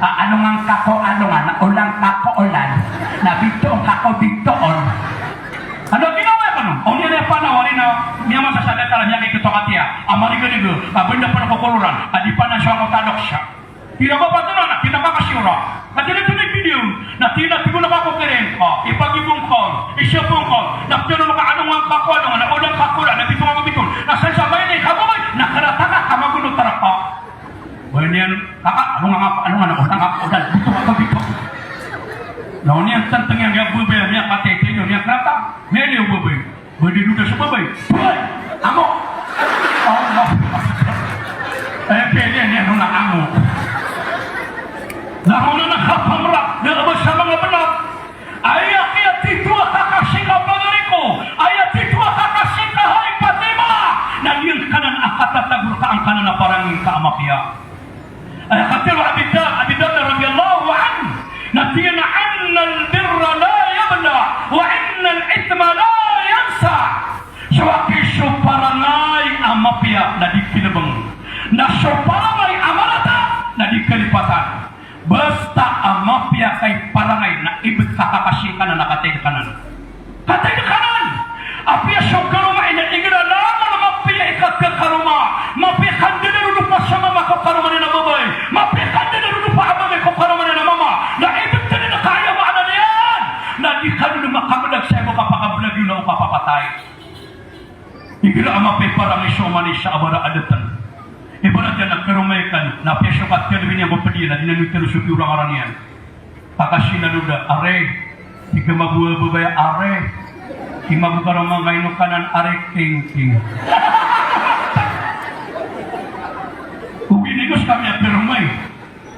A, alongan ka ko alongan, olan ka ko olan. Na bitoon ka ko bitoon. Ano ginawa ko no? O niyan aya panawari na miyamasasagat a miyakikito katiya a marigariga a banda pn ko koloran a di pn a so angkoto a doksa. Tira ba pato na, na kinakakasiora. Katii na tira i video, na tira na tigo na ka ko kiring, o, ipagibong ka on, isiyapong ka on, na ptharoon ka alongan ka ko alongan, na olan ka ko olan, na bitoon ka ko bitoon, na san sa mailay ka babay, na karata ka, ka magonot rka. Ba niyan, kaka, alongan ka ko alongan, na olan ka ko olan, bitoon ka ko bitoon. Na o niyan tantang iyan, iyan babay, iyan katitino, iyan karata, miyailay o babay. Ba di doda so babay. Hoy! Amo! Allah. Eh, pwede niyan on a amo. Na honan a kapamrak, da a ba sa manga bnar. Aya kiyatitoa ka ka sii ka pagari ko, aya titoa ka ka sii ka hay Fatima. Na giyangkanan a katatago rka angkanan a parangin ka a mapiya. Aya katharo o Abi Dar, Abi Dar radiyallahu anhu, na tig iyan a, "Innal birra la yabla, wa innal ithma la yansa." na di kinebeng. Na so parangay a marata na di kalipatan. Basta a mapiya ka i parangay na ibt ka kakasing kanan a kataid kanan. Kataid kanan. Apiya so karoma iyan na igira langon a mapiya i kakakaroma. Mapiya ka ndadarodopa so mama ko karoma niyan a babay. Mapiya ka ndadarodopa a babay ko karoma niyan a mama. Na ibt ka dn ka aya maana niyan. Na di ka dn makamedag sa aya bo kapakabelag iyan na o kapapatay. Igira a mapiya i parangay so mama niyan sa abara adatn. Ibarat iyan na karoma iyan, na apiya so katkadbi niyan ko pd iyan, na di niyan mitero so piyorangaran iyan. Kakasinaloda, are, tig a mago a babay, are, tig a mago karoma ngka ino kanan, are, kingking. Ogaid na igira so kami a karoma iyan,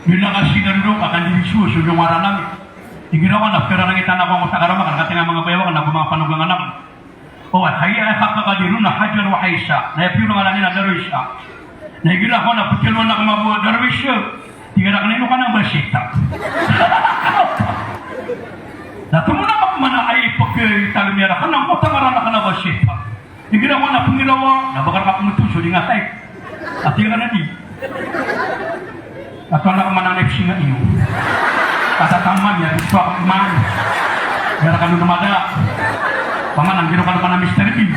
di na kasinaloda, kakan di so, so ngaran ami. Igira ko na kararangit anan ko angkoto a karoma, kan katii nga manga bayaw akn, na go manga panogangan akn. O, hay, ay, hakakadiru na Hajar wa Aisha. Na aya piyorangaran iyan na Darwisha. Na igira ko na ptharoon akn mambo a Darwisha. Tig iyan rakn, ino kanan, Basita. Na tomo na ka pman a aya ipkaitalem iyan rakn na angkoto a ngaran akn a Basita. Igira ko na pngirawa, na ba ka rka pngtoso di nga tay. Ati ka na di. Ato anak manang F C nga iyo. Kata taman ya, di pa man. Gara kano na mada. Paman, ang giro kano pa na Mister Bean.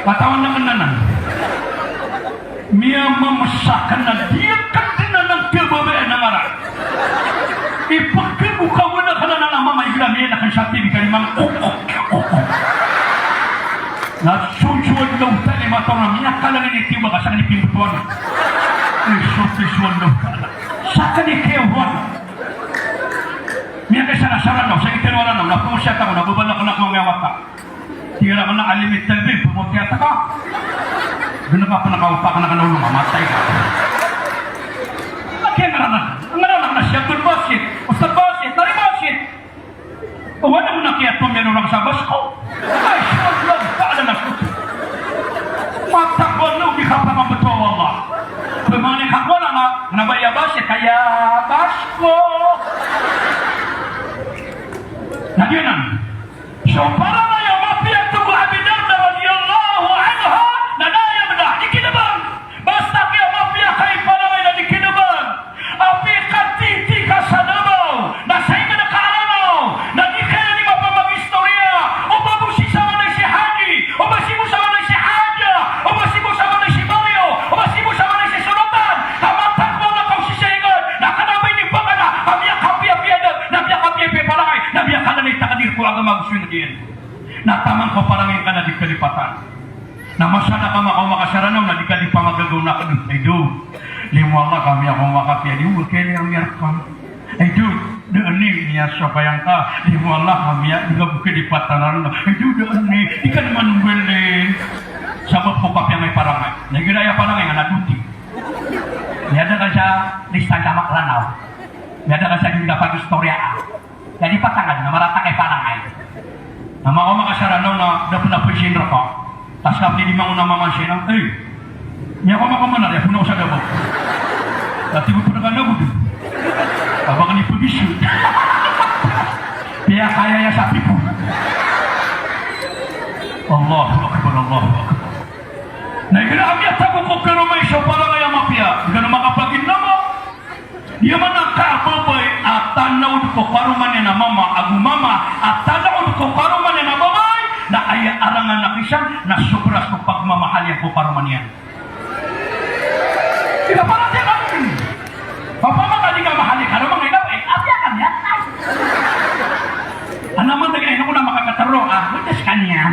Katawan na kananan. Miyamamasa ka na di ka dn anan khababayaan a ngaran. Ipkhago ka wala ka na na mama igira miyailay ka sa T V ka di mama. Na sonsowad na oto i mata na miyakalang ini tiyoba ka sa kani pimbotowan. Ay, sonsowad na oto. Sa kani kiyawan. Miyakaisa na sa Ranaw, sa Ranaw, na pamosiyat ako, na babala ko na ko miyawata. Tig iyan rakn a alim i talbi, pamotiyat ka. Gana ka pn a kaopak na kanaw, mamatay ka. Laki a ngaran. Ngaran na si Abdul Basit, Ustadh Basit, Tari Basit. O, wala mo na kiyatong yan orang sa Basko. Ay, siya, wala, wala na kuto. Matakwa na, di ka pa mabto, wallah. Pamangni ka ko na nga, na ba ya Basit, kaya Basko. Na giyanan. So parangay a mapiya, tig o Abi Darda radiyallahu anhu, na da aya bda, di kinebang. Basta kiya mapiya ka i parangay na di kinebang. Apiya ka titi ka sa Davao, na sa ingd ka a Ranaw, na di ka iyan i mapamagistoriya, o ba bo si samanay si Haji, o ba si bo samanay si Haja, o ba si bo samanay si Mario, o ba si bo samanay si Solotan, ka matakwa na ka o sii sa ingd, na kna ba ini bakana, ka miyakapiyapiya dn, na miyakapiyapiya i parangay, na miyakalalay takdir ko agama ago so ingd iyan. Na taman ko parangay ka na di kalipatan. Na masa na ka makaoma ka sa Ranaw na di ka di pamagagaw na kdod. Ay do, limo Allah ka miyaoma ka piya di, o kaya niyan miyarka. Ay do, da ani miyasokayan ka, limo Allah ka miya, di ka bo kalipatan a Ranaw. Ay do, da ani, di ka di man mbali. Sabap ko kapiya nga i parangay. Na igira aya parangay nga na doti. Miyada ka sa listan ka ma Ranaw. Miyada ka sa di ka pagistoriyaan. Jadi patangad na marata ka i parangay. Na makaoma ka sa Ranaw na da pn a paisin rka. Tas ka pn i di mangonama man siya na, "Ey, miyakaoma ka man a, di ako na sa Davao." Dati ko pn ka na bo di. Abang ni pabisi. Piyakaya ya sapi ko. Allahu Akbar, Allahu Akbar. Na igira a miyatago ko karoma i so parangay a mapiya, di ka na makapaginama. Di man a ka a babay a tanaod ko karoma niyan a mama, ago mama a tanaod ko karoma niyan a babay, na aya arangan a kisan na sobra so pagmamahal iyan ko karoma niyan. Di ka paratiyaya ka dn. Opama ka di ka mahal i karoma nga, eh, apiya ka niyan. Ana man, da ka ino ko na makakatero, ah, wata skaniyan.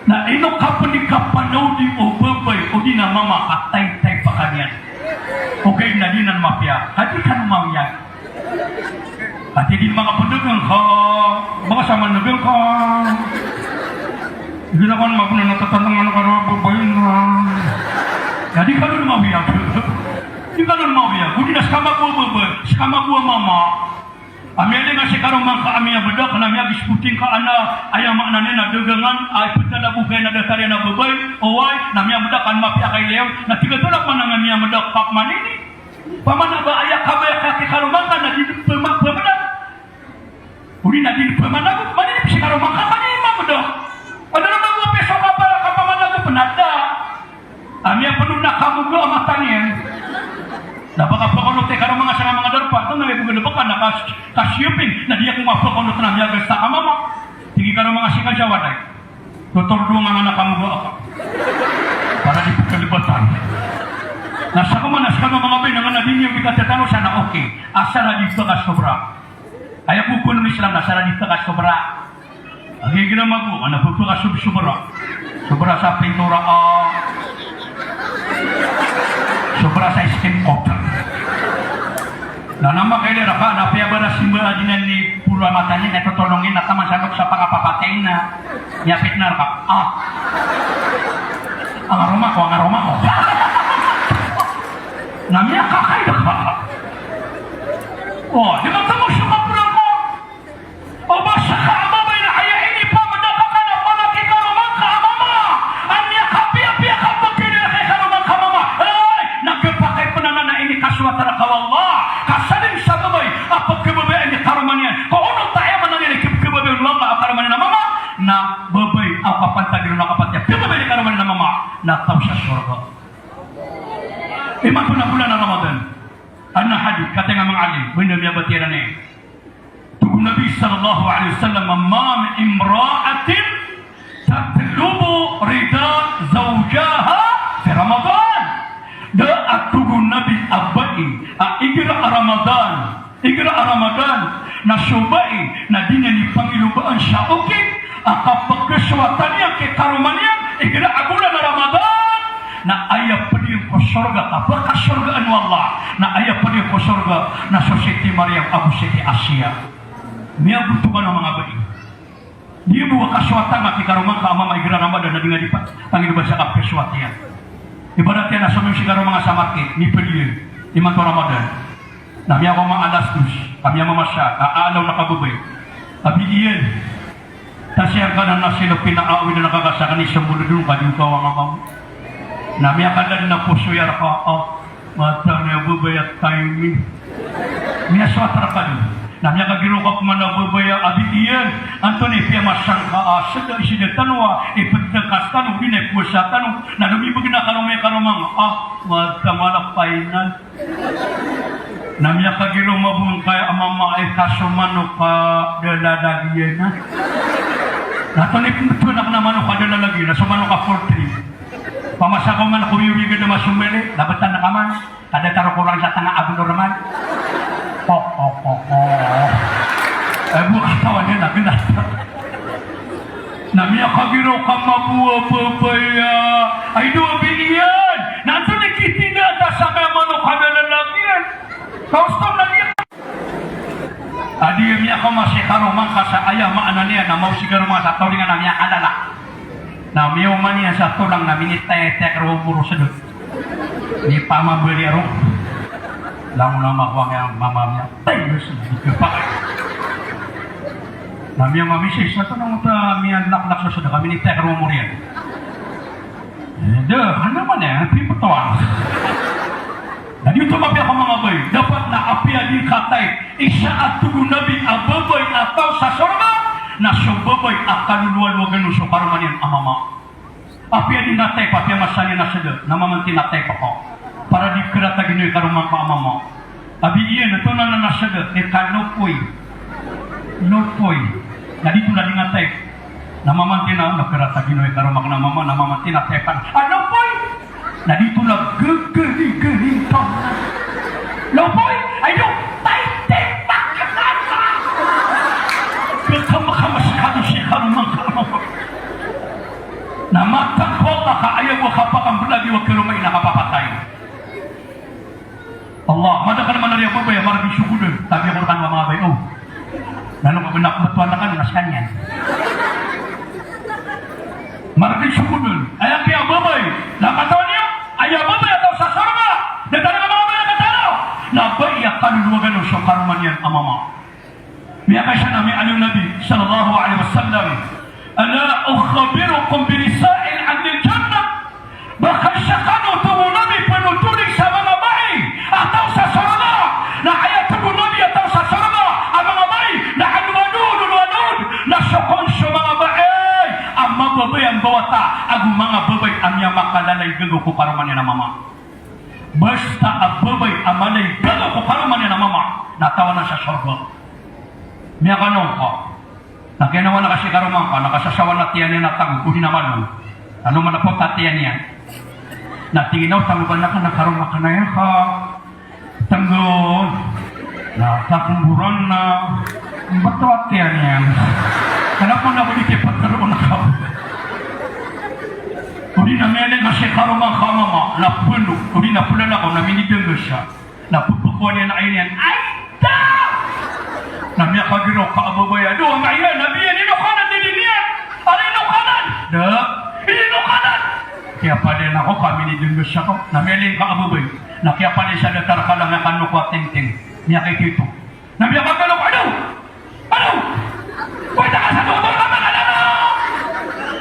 Na ino ka pn di kapanaodi o babay odi na mama a taytay pakaniyan. Ogaid na di nan mapiya, ka di kano mawiya. Ka di makapndagang ka, baka sa mandagang ka. Di na kan mapna na tatanangan ka na babay na. Ka di kano mawiya. Di kano mawiya. Odi na ska mago a babay, ska mago a mama. A miyailay nga si karoma ngka a miyabdak, na miyagispoting ka ana, aya maana niyan na dagangan, a iptalaboh ka iyan a datar iyan a babay, oway, na miyabdak an mapiya ka i layaw, na tig a tolak man a miyabdak ka manini. Paman a ba aya kabaya ka ki karoma ngka na di pma-, pmdak. Odi na di pmanago, manini si karoma ngka, manini mabdak. Pada na ba Na da a miyapeno na kamoga a mata niyan. Na ba kapakaonot i karo manga sanga manga darpa, antonaa i bogol a baka na kas-, kasiyoping, na di ako mapakaonot na miyagas ta ka mama. Tig i karo manga singkajawa, day, totordo nga na kamoga aka. Para di pekelebatan. Na sako man a sekano manga bay, na nga na di niyo di katetano sa na okay. Asar a di pekasobra. Aya ko kono Islam na asar a di pekasobra. Agi gira mago, ana pepekasob-sobra. Sobra sa pintura, ah. Sobra sa skin coat. Na nama kailay raka, na piya bara simba a di niyan di polo a mata niyan, na totolongin, na taman sa lok sa pangapapatay na. Miyapit na raka, ah. Ang aroma ko, ang aroma ko. Na miyakakay raka. O, di ba tamo sa kapura ko? O ba seka a babay na aya inipamedaka ka na palaki karoma ka a mama a miyakapiyapiya ka pekilala ki karoma ka a mama. Ay, na kepakay pen anan a inikasowat reka o Allah. Ka sadn sa babay a pekebabayai i karoma niyan. Ko onot a aya maana niyan i kepekebabaya o Allah a karoma niyan a mama, na babay a kapantag iron a kapatiya. Kebabaya i karoma niyan a mama. Na taw sa sorga. Imanto na bolan a Ramadan. Adn a hadith, katii a manga alim, oway na miyabatiya iran iyan. Tig o Nabi sallallahu alaihi wasallam, "Ma min imra'atin tatlubu rida zawjiha fi Ramadan." Da a, tig o Nabi, a bai a igira a Ramadan, igira a Ramadan, na so bai na di niyan di pangilobaan sa okit a kapekesowatan iyan ki karoma niyan igira a bolan a Ramadan, na aya ped iyan ko sorga, kapekasorgaan o Allah, na aya ped iyan ko sorga na so Siti Maryam ago Siti Asiya. Miyagoto kano a manga bai. Di bo a kasowatan ka ki karoma ka a mama igira a Ramadan na di nga di pa-, pangilobaan sa kapekesowat iyan. Ibarat iyan na somiyong si karoma nga sa market, miped iyan imanto a Ramadan. Na miyakaoma alas dos, ka miyamamasa, a, alaw na kababay. A bi iyan. Tasiyan ka na nasi lo pina a oway na nakakasa ka ni sembol dun ka di ka wanga mam. Na miyakadad na poso iyan reka, a, mata niyan babay a timing. Miyasowat reka dun. Na miyakagiro ka pman a babay a bi iyan. Antonaa i piyamasang ka a seda i seda tano a ipedtekas tano, di na ipowasa tano. Na lomibeg na karoma i karoma nga, a, mata mala final. Na miyakagiro mabong kaya a mama ay ka so manok ka da lalagyan na. Na toni pembetuan ako na manok ka da lalagyan na so manok ka poultry. Pamasa ko man ko miwiged a masombali, labetan na kaman, kada taro korang sa tanga abnormal. Ho, ho, ho, ho. Eh, bo katawan iyan na genat. Na miyakagiro ka mabo a babay a, ay do a bi iyan. Na antonaa i kitinda ta sa kaya manok ka da lalagyan. Kaustom na niyan. A di miyakaoma si karoma nga sa aya maana niyan na maos si karoma nga sa tolingan a miyakalala. Na miyaoma niyan sa tolang na minitetek roo moro sedot. Di pamabali aro. Langon a makowa nga mama miya. Tayos, di kepak. Na miyamamisis, sa tanong ta miyalaklak sa sedot, kami ni tek roo moriyan. Eh, da, ano man eh, pipetoan. Na di oto mapiya ko manga bai, dapat na apiya di katay, isa a tig o Nabi a babay a taw sa sorga, na so babay a kaloloalowagan o so karoma niyan a mama. Apiya di natay pa, apiya masa niyan a seda, na mamanti natay pa ka. Para di kerata gino i karoma ka a mama. A bi iyan, antonaa na na seda, e ka nopoy. Nopoy. Na di tona di natay. Na mamanti na, na kerata gino i karoma ka na mama, na mamanti natay pa. A nopoy! Na di tona gegeri-geri ka. Nopoy! Ayo, tay, tay, pa, ka, ka, ka. Kekam-kam sekado si karoma ka a mama. Na matakwa ka, ka aya bo a kapakambelagi o karoma i na kapapatay. Allah, madakl man a aya babay a mardi so godon, tabi a Qur'an a manga bai, o. Lalo ka benak betuan na kano na sekaniyan. Mardi so godon, aya kiya babay, na katawan iyo, aya babay a taw sa sorga, na tano a manga bai na katano, na bai a kalolowagan o so karoma niyan a mama. Miyakaisa na miyaaloy o Nabi sallallahu alaihi wasallam, "Ala ukhbirukum bi nisa'in ahlil jannah?" Ba kaisa kano, tig o Nabi, panotolig sa manga bai a taw sa sorga? Na aya tig o Nabi a taw sa sorga a manga bai na alwadud, alwadud, na so kon so manga bai a mab- Babay a mbawata ago manga babay a miyamakalalay gagaw ko karoma niyan a mama. Basta a babay a malay gagaw ko karoma niyan a mama, na tawanan sa sorga. Miyakanaw ka. Na kiyanawan ka si karoma ngka, na kasasawan a tiyan iyan a tago, odi na malo. Ano man a pota tiyan iyan. Na tig iyan a, "O, tago ba na ka, na karoma ka na iyan ka." Tenggon. Na, takomboran na. Mbeto a tiyan iyan. Kena pn ako di kipetero na ka. Odi na miyailay ka si karoma ngka a mama, na peno. Odi na pelalakaw, na minidengges siya. Na pepekowan iyan a aya niyan. Ay, da! Na miyakagiraw ka a babay a, "Do, anga iyan, na biyan, ino kanan di niyan? Ari ino kanan?" "Da, ino kanan?" Kiyapaliyan ako ka minidengges ako. Na miyailay ka a babay. Na kiyapaliyan sa datar ka lang a kano ko a tingting. Miyakaitito. Na miyakagiraw ka, "Ado! Ado! Wait, taka sa doktor ka, makanan ako!"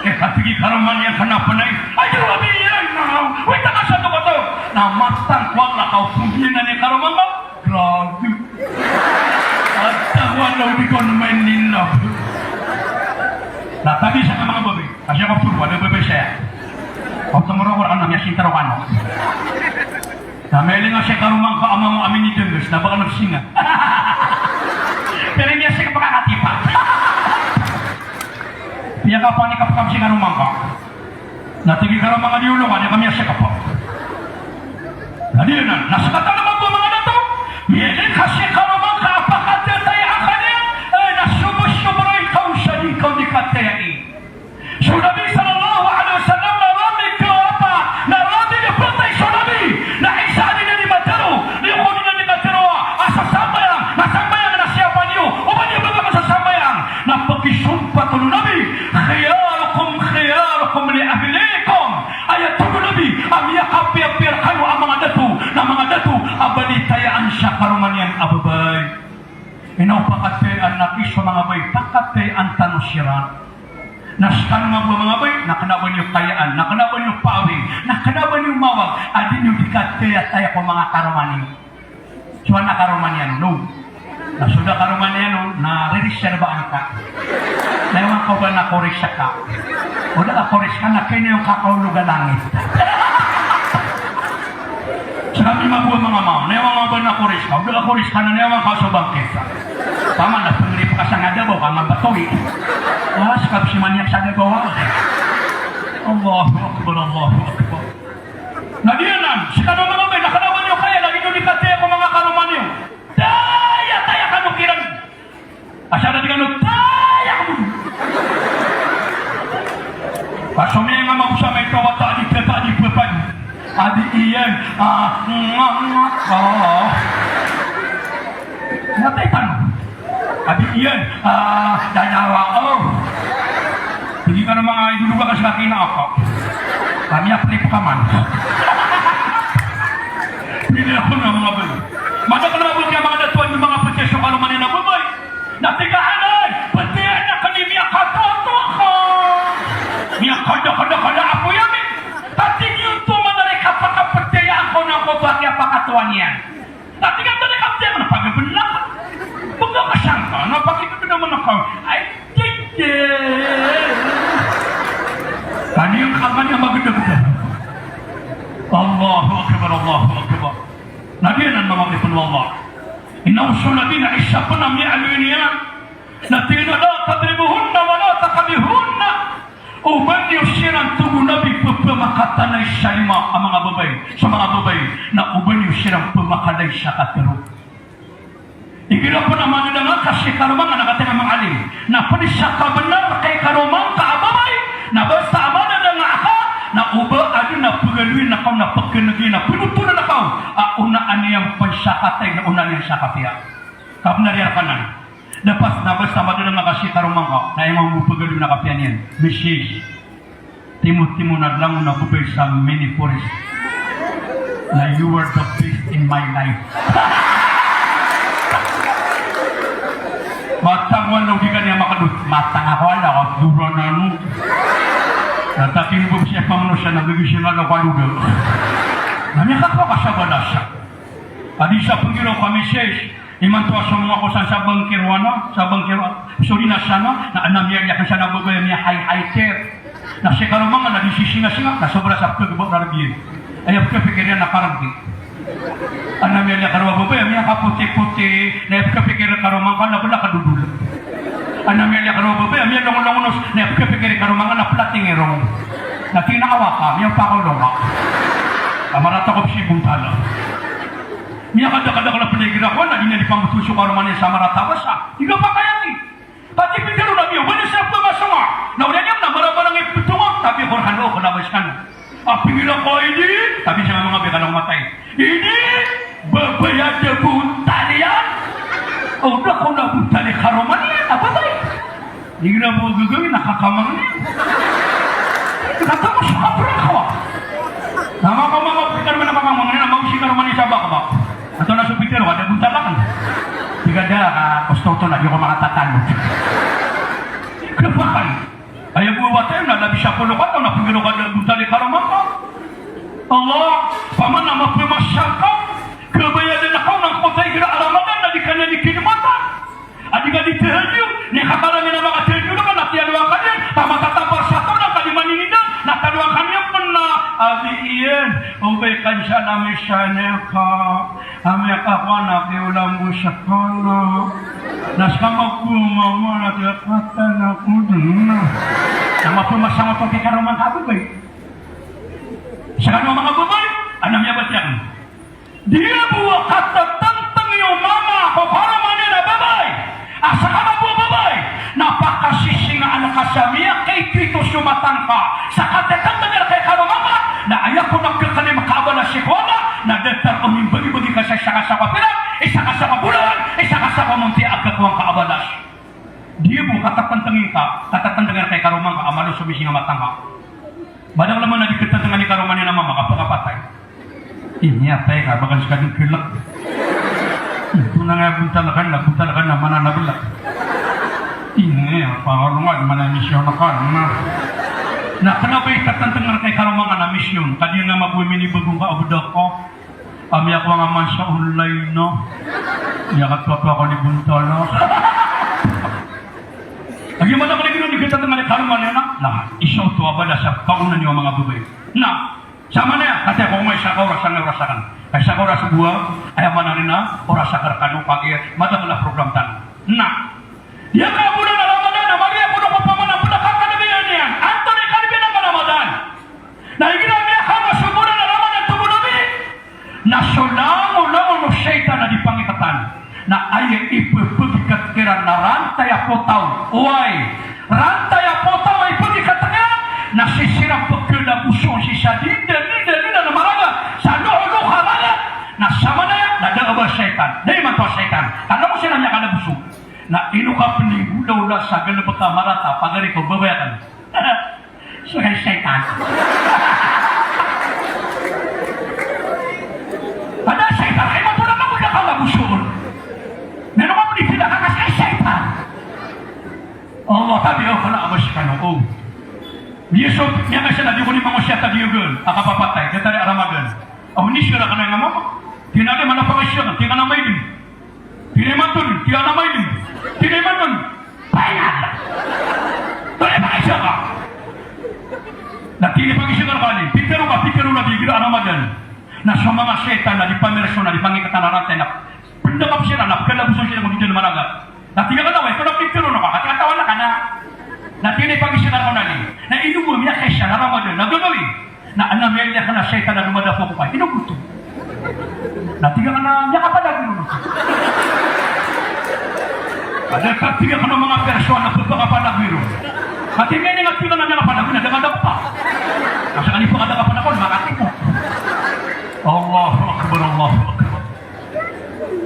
Eh, katig i karoma niyan kena pn a, "Ay, di, abi iyan, na, wait, taka sa doktor." Na matang ko a lakaw, podiyan i karoma ngka. Grabe. At ako, ano, di ko naman ninab. Na tabi sa manga babay. Kasi ako puro, ano, babay saya. Ako tumuro ko, ano, niya sintaro ka, no? Na miyailay nga si karoma ngka a mama a minidengges, na baka nagsinga. Pero niya siya kapakakatipa. Piyakapanik a pakam si karoma ngka. Na tig i karoma ngka di olo ka, di kami a sekapa. Na di anan, na sekatano mambo a manga dato, miyailay ka si karoma ngka a pakatatayaan ka niyan, eh, na sobosobora i kaosadan ka o di katayai. So Nabi sallallahu alaihi wasallam na rami ko apa, na rami ko patay so Nabi, na isa a di niyan di matero, di ko di niyan di matero a, a sasambayang, na sambayang na siyapa niyo, o ba niyo ba ka sasambayang, na pakisompat o Nabi, "Khiyarukum khiyarukum li ahlikum." Aya tig o Nabi a miyakapiyapiya rkano a manga dato, na manga dato a balitayaan sa karoma niyan a babay. Ino pakatayaan na ki so manga babay, pakatayaan tano siran. Na skano mambo a manga babay, na kena ba niyo kayaan, na kena ba niyo paawing, na kena ba niyo mawag a di niyo di katayataya ko manga karoma niyo. So ana karoma niyan, no. Na so da karoma niyan, no, na riris siya na ba angka. Na iwan ka ba na koris ka. O da ka koris ka na kiniyon ka ka olo ga langit. Sa kami mambo a manga mama, na iwan ka ba na koris ka. O da ka koris ka na, na iwan ka so bangkit. Paman na pengirip ka sa ngada ba, ka nga batoy. Ah, sa kapsiman niya sa ngada ba. Allahu Akbar, Allahu Akbar. Na giyanan, skano manga babay, na kena ba niyo kaya, na di niyo di kataya ko manga karoma niyo. Tayataya kano kiran. Asar na di kano taya kano. Pasomi nga mabusa may tawata di tata di pepan. Adi iyan, ah, nga, nga, ah. Matay tano. Adi iyan, ah, dadawa, oh. Tig iyan a manga iduluga ka sa kina ako. Kami a plip ka man. Pili ako na manga babay. Madakl a manga babay a manga dato a manga pati so karoma niyan a babay. Na tig iyan a, "Pati anak ni miyakatoto ka. Miyakada, kada, kada, apo iyan, eh." Pati giyoto man a ri kapakapatiyaan ko na ko ba kiyapakatowa niyan. Tapi kan tadi kapten na pagbenlak. Baka kasangka na pagbenlak man ako. Ay, titi. Kani ang kamay a magdagdag. Allahu Akbar, Allahu Akbar. Na giyanan manga oripn o Allah. Inna usul nabi na isa pn a miyaaloy niyan. Na tig iyan a la tadribuhunna wa la taqharibuhunna. O ba niyo siran, tig o Nabi, pphamakanay sa lima a manga babay, sa manga babay, na o ba niyo siran pphamakanay sa katharo. Igira pn a madadanga ka si karoma ngka na katii a manga alim, na pd sa kabnar ka i karoma ngka a babay, na basta a madadanga ka, na o ba adn a pgaloyin ka on na pkngi na pnotoran ka on a onaan iyan pn sa katay na onaan iyan sa kapiya. Kabnar iyan rkanan. Dapat na basta madadanga ka si karoma ngka, na iyan mambo pgaloyin a kapiya niyan. Misis, timotimo na langon a babay sa mini forest. Na you are the best in my life. Matang wala o di ka niyan makadot. Matang ako wala, kadoran ano. Na taking bo siya pamano siya, na bigay siya nga loko a luda. Na miyakakawa ka sa balasa. Adi sa pnggiraw ka misis, imanto a somong ako san sa bangkiro ano, sa bangkiro, sorry na sana, na ana miyariyak san a babay a miya-high-hiker. Na si karoma ngka na di sisingasinga, na sobra sa pegebo na rabiyan. Aya pekapikir iyan na karangki. Ana miyaliyo karoma babay a miyakapotipoti, na aya pekapikir iyan karoma ngka na bala ka dodol. Ana miyaliyo karoma babay a miyalonglong onos, na aya pekapikir iyan karoma ngka na plating irong. Na tig iyan a awaka, miyapakolong ka. Ka marata ko pisi bontal. Miyakadakadakl a pnay girakowa na di niyan di pamboto so karoma niyan sa marata a basa. Di ka pakayani. Pati pitharo o Nabi, o ba niyo sa pmasonga. Na oriyan iyan na marabarang i pthonga, tapi Qur'an o kna ba skano. A pingila ko ini, tapi sa manga bikala o matay. Ini, babay a da bontal iyan. O da ko na bontal i karoma niyan, a babay. Di gina bo gagawin, na kakamang niyan. Katamo sa kaprang ka. Na manga, manga, manga, manga, manga, mausi karoma niyan sa bakbak. Antonaa so pitharo, a da bontal akn. Tig a da, ka, kosto oto na, di ako makatatanod. Kna ba kay. Aya bo a wata iyan na labi sapolo ka taon na pegiro ka da bontal i karoma ngka. Allah, paman a mapemasa ka. Kabayadan ka on angkoto a igira a Ramadan na di ka niyan di kinimatan. A di ka di tahajjud, na ikakarami na makatahajjud ka na tiyalowa ka niyan, ka matatampar sa taw na ka di maninida, na talowa ka niyan pn na, abi iyan, o ba ikan sa na misan ka, a miyakakowa na kiyolam bo skano, na ska mako mama na tiyakatan ako dn na. Na mapemasa ngka on ki karoma ngka a babay. Skano a manga babay, ana miyabatiya akn. Di bo katatantngi o mama ko karoma niyan a babay a ska mambo a babay na pakasisingaan ka sa miyakaitoito so mata ngka sa katatantngi rka i karoma ngka, na aya kon a khakalima ka a balas sii ko Allah na datar o mimbagibagi ka sa isa ka sako a pirak, isa ka sako a bolawan, isa ka sako a monti a khakowa ngka a balas. Di bo katatantngi ngka, katatantngi rka i karoma ngka a malo so mising a mata ngka. Madakl a man a di katatantngan i karoma niyan a mama ka pkhapatay. Ini a pay ka, ba kan ska dn klk. Antonaa nga bontal akn, na bontal akn a mana na blak. Ini a pangalongan mana misyon akn na. Na kna ba i tatantngan rka i karoma ngka na misyon, ka di nga mabo minibago ngka a bda ka. A miyakowa nga man sa online na. Miyakatoatoa ko ni bontal a. Agi madakl a giro di katatantngan i karoma niyan a. Na isa oto a balas a pagonan iyo a manga babay. Na Samanaya, katii ko, oway, isa ka oras, oway, isa ka oras bo a, aya maana niyan na oras a karkano, pagi, madakl a program tano. Na, aya ka bolan a Ramadan, na mariya ko dn ko paman a pd a kakadbiyan iyan. Antonaa i kadbiyan a Ramadan? Na igira miyakama so bolan a Ramadan, tig o Nabi, na so langolangon o shaytan a di pangikatan. Na aya ipphagikatn kiran na rantay a potaw. Oway, rantay a potaw a ipphagikatn iran, na sii siran pkhalabosn sii sa dida, dida, dida na maraga, sa lokoloko a raga. Na samanaya na da a ba a shaytan. Da imanto a shaytan. Ka langon siran miyakalaboso. Na ino ka pn inggolaola sa galbk a marata, pagari ko, babay akn. Sii ko shaytan. Ka da a shaytan, ay, mato na ka bo da kalaboson. Miyano ka bo di pila ka ka sii ko shaytan. Allah, tabi o kna a ba skano, o. Di so, miyakaisa na di ko di mangosiyat a di ogan a kapapatay, datar a Ramadan. Aw, ini sira ka na nga mama. Tig iyan a di, mana pangosiyat, tig iyan a maidm. Tig iyan a maidm, tig iyan a maidm. Paingat. Tig iyan a pangosiyat ka. Na tig iyan a pangosiyat ka rkani. Pitharo ka, pitharo na di igira a Ramadan. Na so manga shaytan na di pamirso na di pangikatan a rantay na pndakap siran na pkhalaboson siran ko di dn maraga. Na tig iyan a kna, oway, ko na pitharo na ka, katawan ka na. Na tig iyan a pangosiyat ka rkani. Na ino bo a miyakaisa na Ramadan na gagawii. Na ana miyaliyo kna a shaytan a domadafo ko kay ino bo oto. Na tig iyan a kna, miyakapanagiro. Ka da, tig iyan a kna, manga pirso na pphakapanagiro. Ka tig iyan a tig iyan a miyakapanagiro na da ka da pa. Na ska di pn ka da kapanagiro, makatipok. Allahu Akbar, Allahu Akbar.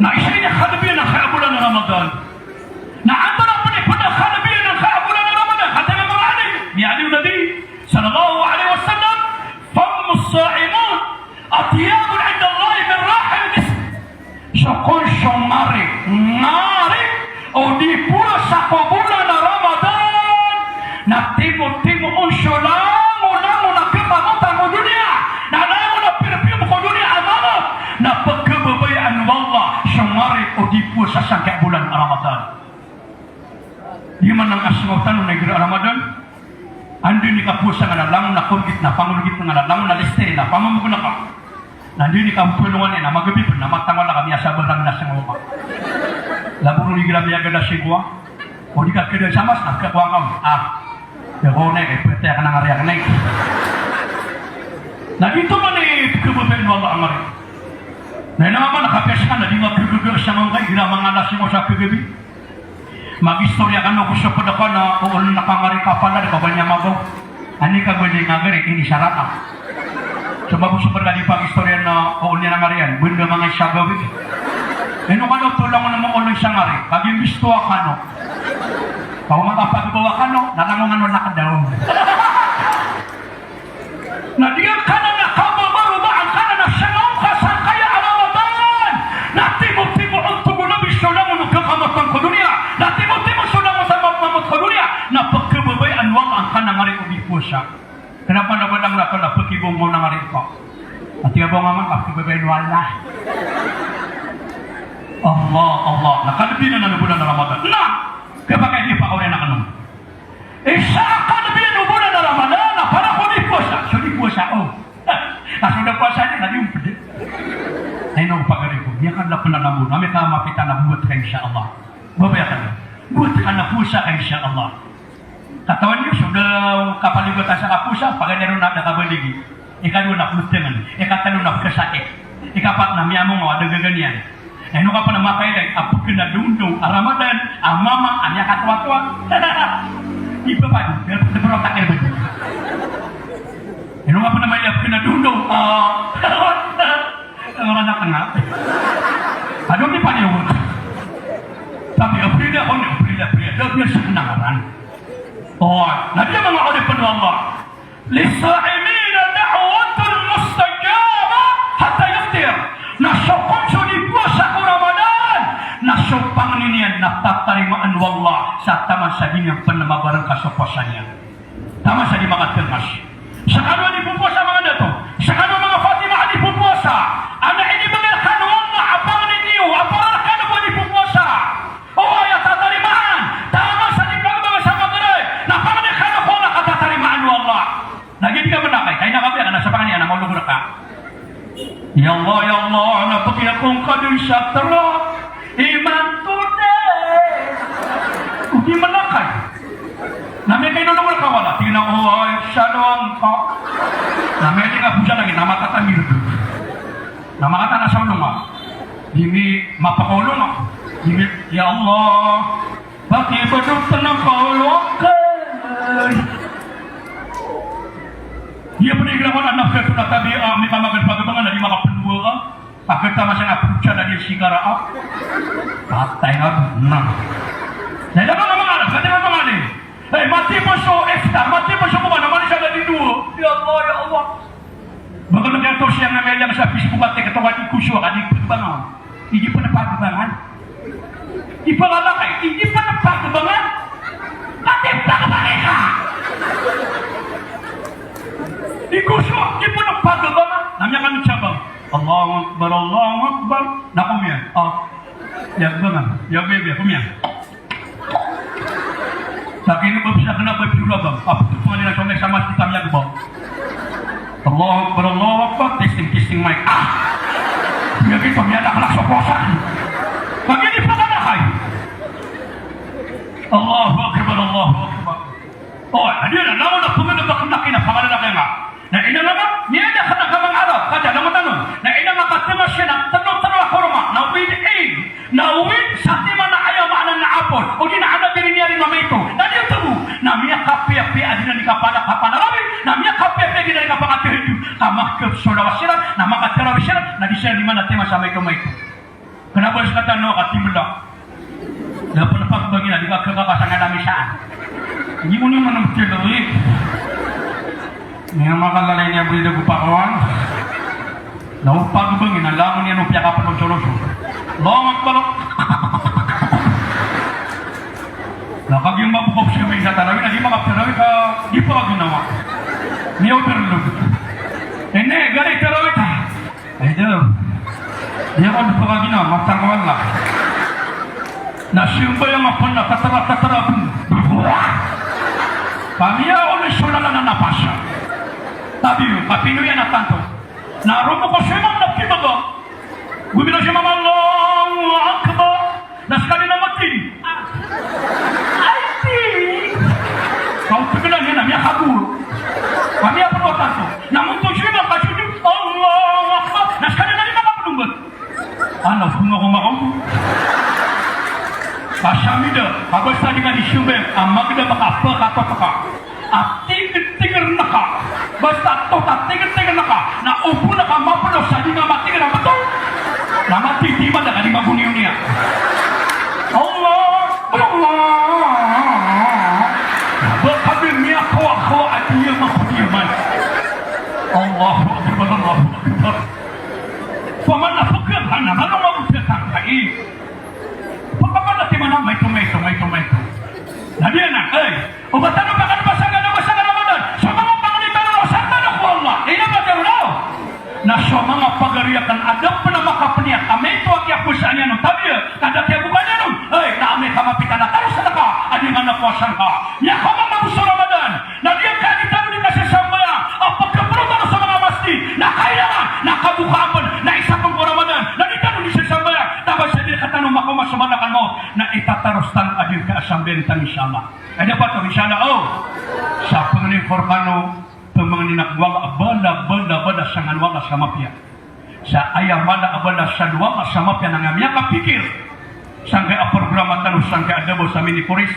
Na isa ini a kadbiyan angkaya bolan a Ramadan. Na antonaa pn i pd a kadbiyan angkaya bolan a Ramadan? Katii o manga alim, miyaaloy o Nabi sallallahu alaihi wasallam, "Fammu sa'imin atyabun indallahi min ra'ihil misk." So kon so ngari, ngari o di powasa ko bolan a Ramadan, na timotimo on so langolangon a khapamotan ko doniya, na langon a perfume ko doniya a mama, na pkhababayaan o Allah so ngari o di powasa sangkaya bolan a Ramadan. Di man ang asngaw tano na igira a Ramadan. Anda i kapowasa nga na langon a korgit na pangorgit nga na langon a listiri na pamamogn ka. Na anda i kapolongan iyan na magabi pn na matangala ka miyasabar ka na sangkaw ka. Labo ron igira miyagad a singkowa. O di ka kd sa Mas na kakowa ka. Ah. Ya ko ne, eh, pwerte ka na ngari ak ne. Na giyoto man i pkhababayaan o Allah a ngari. Na ino man a kapiya ska na di nga kagaga sangkaw ka igira manga alas singko sa kagabi. Mag-istorya kano ko so pd ko na, o, on na kangari ka pala, di ka ba niyan mabaw. Ani ka ba niyan ngari, ini syarat a. So ba ko so pd ka di pag-istorya na, o, on niyan ngari iyan, benda manga isa gawii. Ino kano tolong na mo on isa ngari, kagiya bisto a kano. Kagiya manga pagbawa kano, na langon ano na kadaw. Na di angkanan a kababaroba angkanan a sangkaw ka sangkaya a Ramadan. Na timotimo on togolabi so langon o kakamatang ko doniya. Na timotimo so langon sa mamamot ko doniya. Na pkhababayaan o Allah angkanan a ngari o di powasa. Kna ba na ba langon a kna pkhibong o ngari ka. Ati a ba nga man pkhababayaan o Allah. Allah, Allah. Na kalbi na na bulan Ramadan. Na kapakay di pa awre na kano. Isa a kalbi o bulan a Ramadan, na para ko di powasa, so di powasa, o. Na so da powasa niyan, na di ompd. Ay, na pagari ko, di ka na pn a nambo, na miyaka mapita na bowat ka, insha Allah. Babaya ka na. Bowat ka na powasa ka, insha Allah. Katawan iyo, so da kapaligotan sa kapowasa, pagari ron na da kabaligi. Ikadowa na pmtngan, ikatlo na pkhasakit, ikapat na miyamongaw a da gaga niyan. Ino ka pn a makailay a pkna dondong a Ramadan a mama a miyakatowatowa. Iba pn, da pn a takir ba. Ino ka pn a mailay a pkna dondong a, a, orang na tanga. Ado ni paniyo. Tapi April ako ni April, April. Da biya sa ngaran. O, na di manga oripn o Allah. Lis-sa'imina da'watun mustajabah hatta yuftir. Na so kon so di powasa ko Ramadan, na so pangni niyan na tatarimaan o Allah sa taman sa di niyan pn mabarngka so powasa niyan. Taman sa di makatngas. Skano a di popowasa, manga dato. Skano a manga Fatima a di popowasa. Ana inibgay rkano o Allah a pangni niyo a para rkano bo a di popowasa. O, aya tatarimaan, taman sa di pagbaga sa pagari, na pangni kano ko na katatarimaan o Allah. Na giya di ka mlakay, kay na kabiya ka na sa pangni ana maolog rka. Ya Allah, ya Allah, na pagiyakong ka dn sa tara, imanto dn. O di mlakay. Na miyakainonong rka wala, tig iyan a, o, ay, siyalong ka. Na miyakainonong rka, na matatamir. Na makatana sa olong a. Di mi mapakaolong a. Di mi, ya Allah, pakibadot na kaolong ka. Iya pn igira ko na nafkah na tabiya, mi ka magan pagabangan na di makapndowa ka. Pakita masa na pndowa na di sigara a. Patay na na. Na ila ka na mangarap, kati na mangarap. Eh, mati pn so iftar, mati pn so kuman, na mani sa gadi dowa. Ya Allah, ya Allah. Baka na kaya to siya nga mailang sa Facebook at TikTok, di ko siya, di pagbangan. Di pn pagbangan. Di pagbangan. Di pn pagbangan. Pati pagbangan ka. Di ko siya, di pn pagbangan. Na miyakano sabang. Allahu Akbar, Allahu Akbar. Na komiyan. Ah. Yagbangan. Yagbangan, komiyan. Sa akin, ba, bisa ka na ba, piyura ba? Apa to pangalinan so mic sa masjid kami, ako ba? Allahu Akbar, Allahu Akbar, testing, testing mic. Ah! Piyagi pa, miyanak-anak so kosa. Pag ini pa ka na kay. Allahu Akbar, Allahu Akbar. O, adi na, langon a pangana ba kna kina, pangana na kaya nga. Na ina nga, miyada ka na ka manga Arab, kada na matano. Na ina nga katngas iyan a tlo, tlo a korma, na owid Eid, na owid sa timan a aya maana na apol, odi na anak iyan a miyari mamaito. Na di oto bo, na miyakapiyapiya a di na di kapala, kapala rawi, na miyakapiyapiya a di na di kapakatahajjud, ka makapsolawas siran, na makatarawi siran, na di siran di mana timan sa maito-maito. Kna ba skatan o katimbla. Da pn pagbangi na di ka kaka ka sangkad a misaan. Di mo ni manam tirawi. Ni a makalalay niya bri da ko pakawan. Na o pagbangi na langon iyan o piyakapnod so loso. Allahu Akbar. Na kagiya mabukop siya may sa tarawi, na di makaptarawi ka, di pa ginawa. Niya o tarawi. Ini, gari tarawi ta. Ay, di. Di ako di pa ginawa, matang wala. Na simba yang apa na tatara, tatara pun. Kami a olo so lalan a napas. Tabiya, kapinoy a tanto. Na roo ko so imam na pimbaga. Gomina so imam, Allahu Akbar. Na sekali na matindi. Ay, ti. Kaw tegelan iyan a miyakagoro. Kami a polo tanto. Na monto so imam ka sujud, Allahu Akbar. Na sekali na di makapedong. Ana, funa ko makaw. Ka sami da, ka basta di ka di sumbayang, a mageda maka pekato peka. A tiger-tiger naka. Basta to ta tiger-tiger naka. Na opo naka mapelo sa di nga matiger a beto. Na mati di mada ka di magonioni a. Allah, Allah. Na ba ka di miyakawa-kawa a di iya makodiyaman. Allahu Akbar, Allahu Akbar. Pamana pekeng, hana, hana, mabuti a tangkai. Pamana ti mana, maito, maito, maito, maito. Na di anan, ay, oba tano pakadebasa ka, debasa ka Ramadan. So manga pangni tano, sa tano ko Allah. Ina ba tano? Na so manga pagari aken a da pen a makapeniyat a maito a kiyakosaan iyan on, tabiya, ka da kiyabokaan iyan on. Ay, na amay ka mapita na tano sadaka, a di nga na powasa ka. Miyakaoma ka bo so Ramadan. Na di ngka di tano di kasasambayang a pekepero tano so manga masjid, na kailangan na kabokaan pen, na isa pen ko Ramadan, na di tano di sasambayang, tabas sa di rektano makaoma so malakal maut, na itataros tano a di ngka a sambayang tano, insha Allah. Ay, dapat to, insha Allah, o. Sa pengeni ko rekano, pemangnin ako o Allah, bala, bala, bala, sa ngka o Allah sa mapiya. Sa aya mala a bala sa dowa ka sa mapiya na nga miyakapikir. Sangkai a programa tano, sangkai a dabaw sa Mini Forest.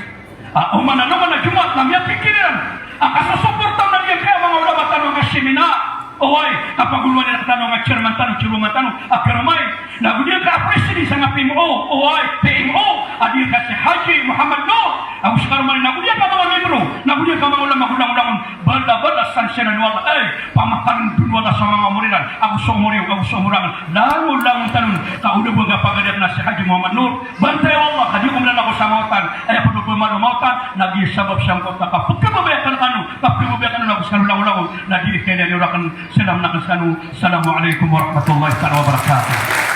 A, oman a loman a Jumaat na miyapikir iran a kasosoporta on a giyangkai a manga ulama tano a seminar. Oway, kapagolowan iran tano a chairman tano, chairwoman tano a Karamay. Na go giyangkai a president sangkai a P M O, oway, P M O, a giyangkai si Haji Muhammad Nur. Ago si Karamay, na go giyangkai a manga membro, na go giyangkai a manga ulama, go langolangon. Bala, bala san siran o Allah, ay, pamakarendon o Allah so manga omor iran, ago so omor iyo, ago so omor aken, langolangon tano on, ka o da bo ngka pagari aken a si Haji Muhammad Nur, bantaya o Allah, ka di ko mala na ko sa maotan, aya ped o pemalo maotan, na giya sabap sangkoto a kapekebabaya aken rekano, kapekebabaya aken rekano, ago sekano langolangon, na di kailangan iyo raken, salam aken sekano, Assalamu alaikum warahmatullahi taala wabarakatuh.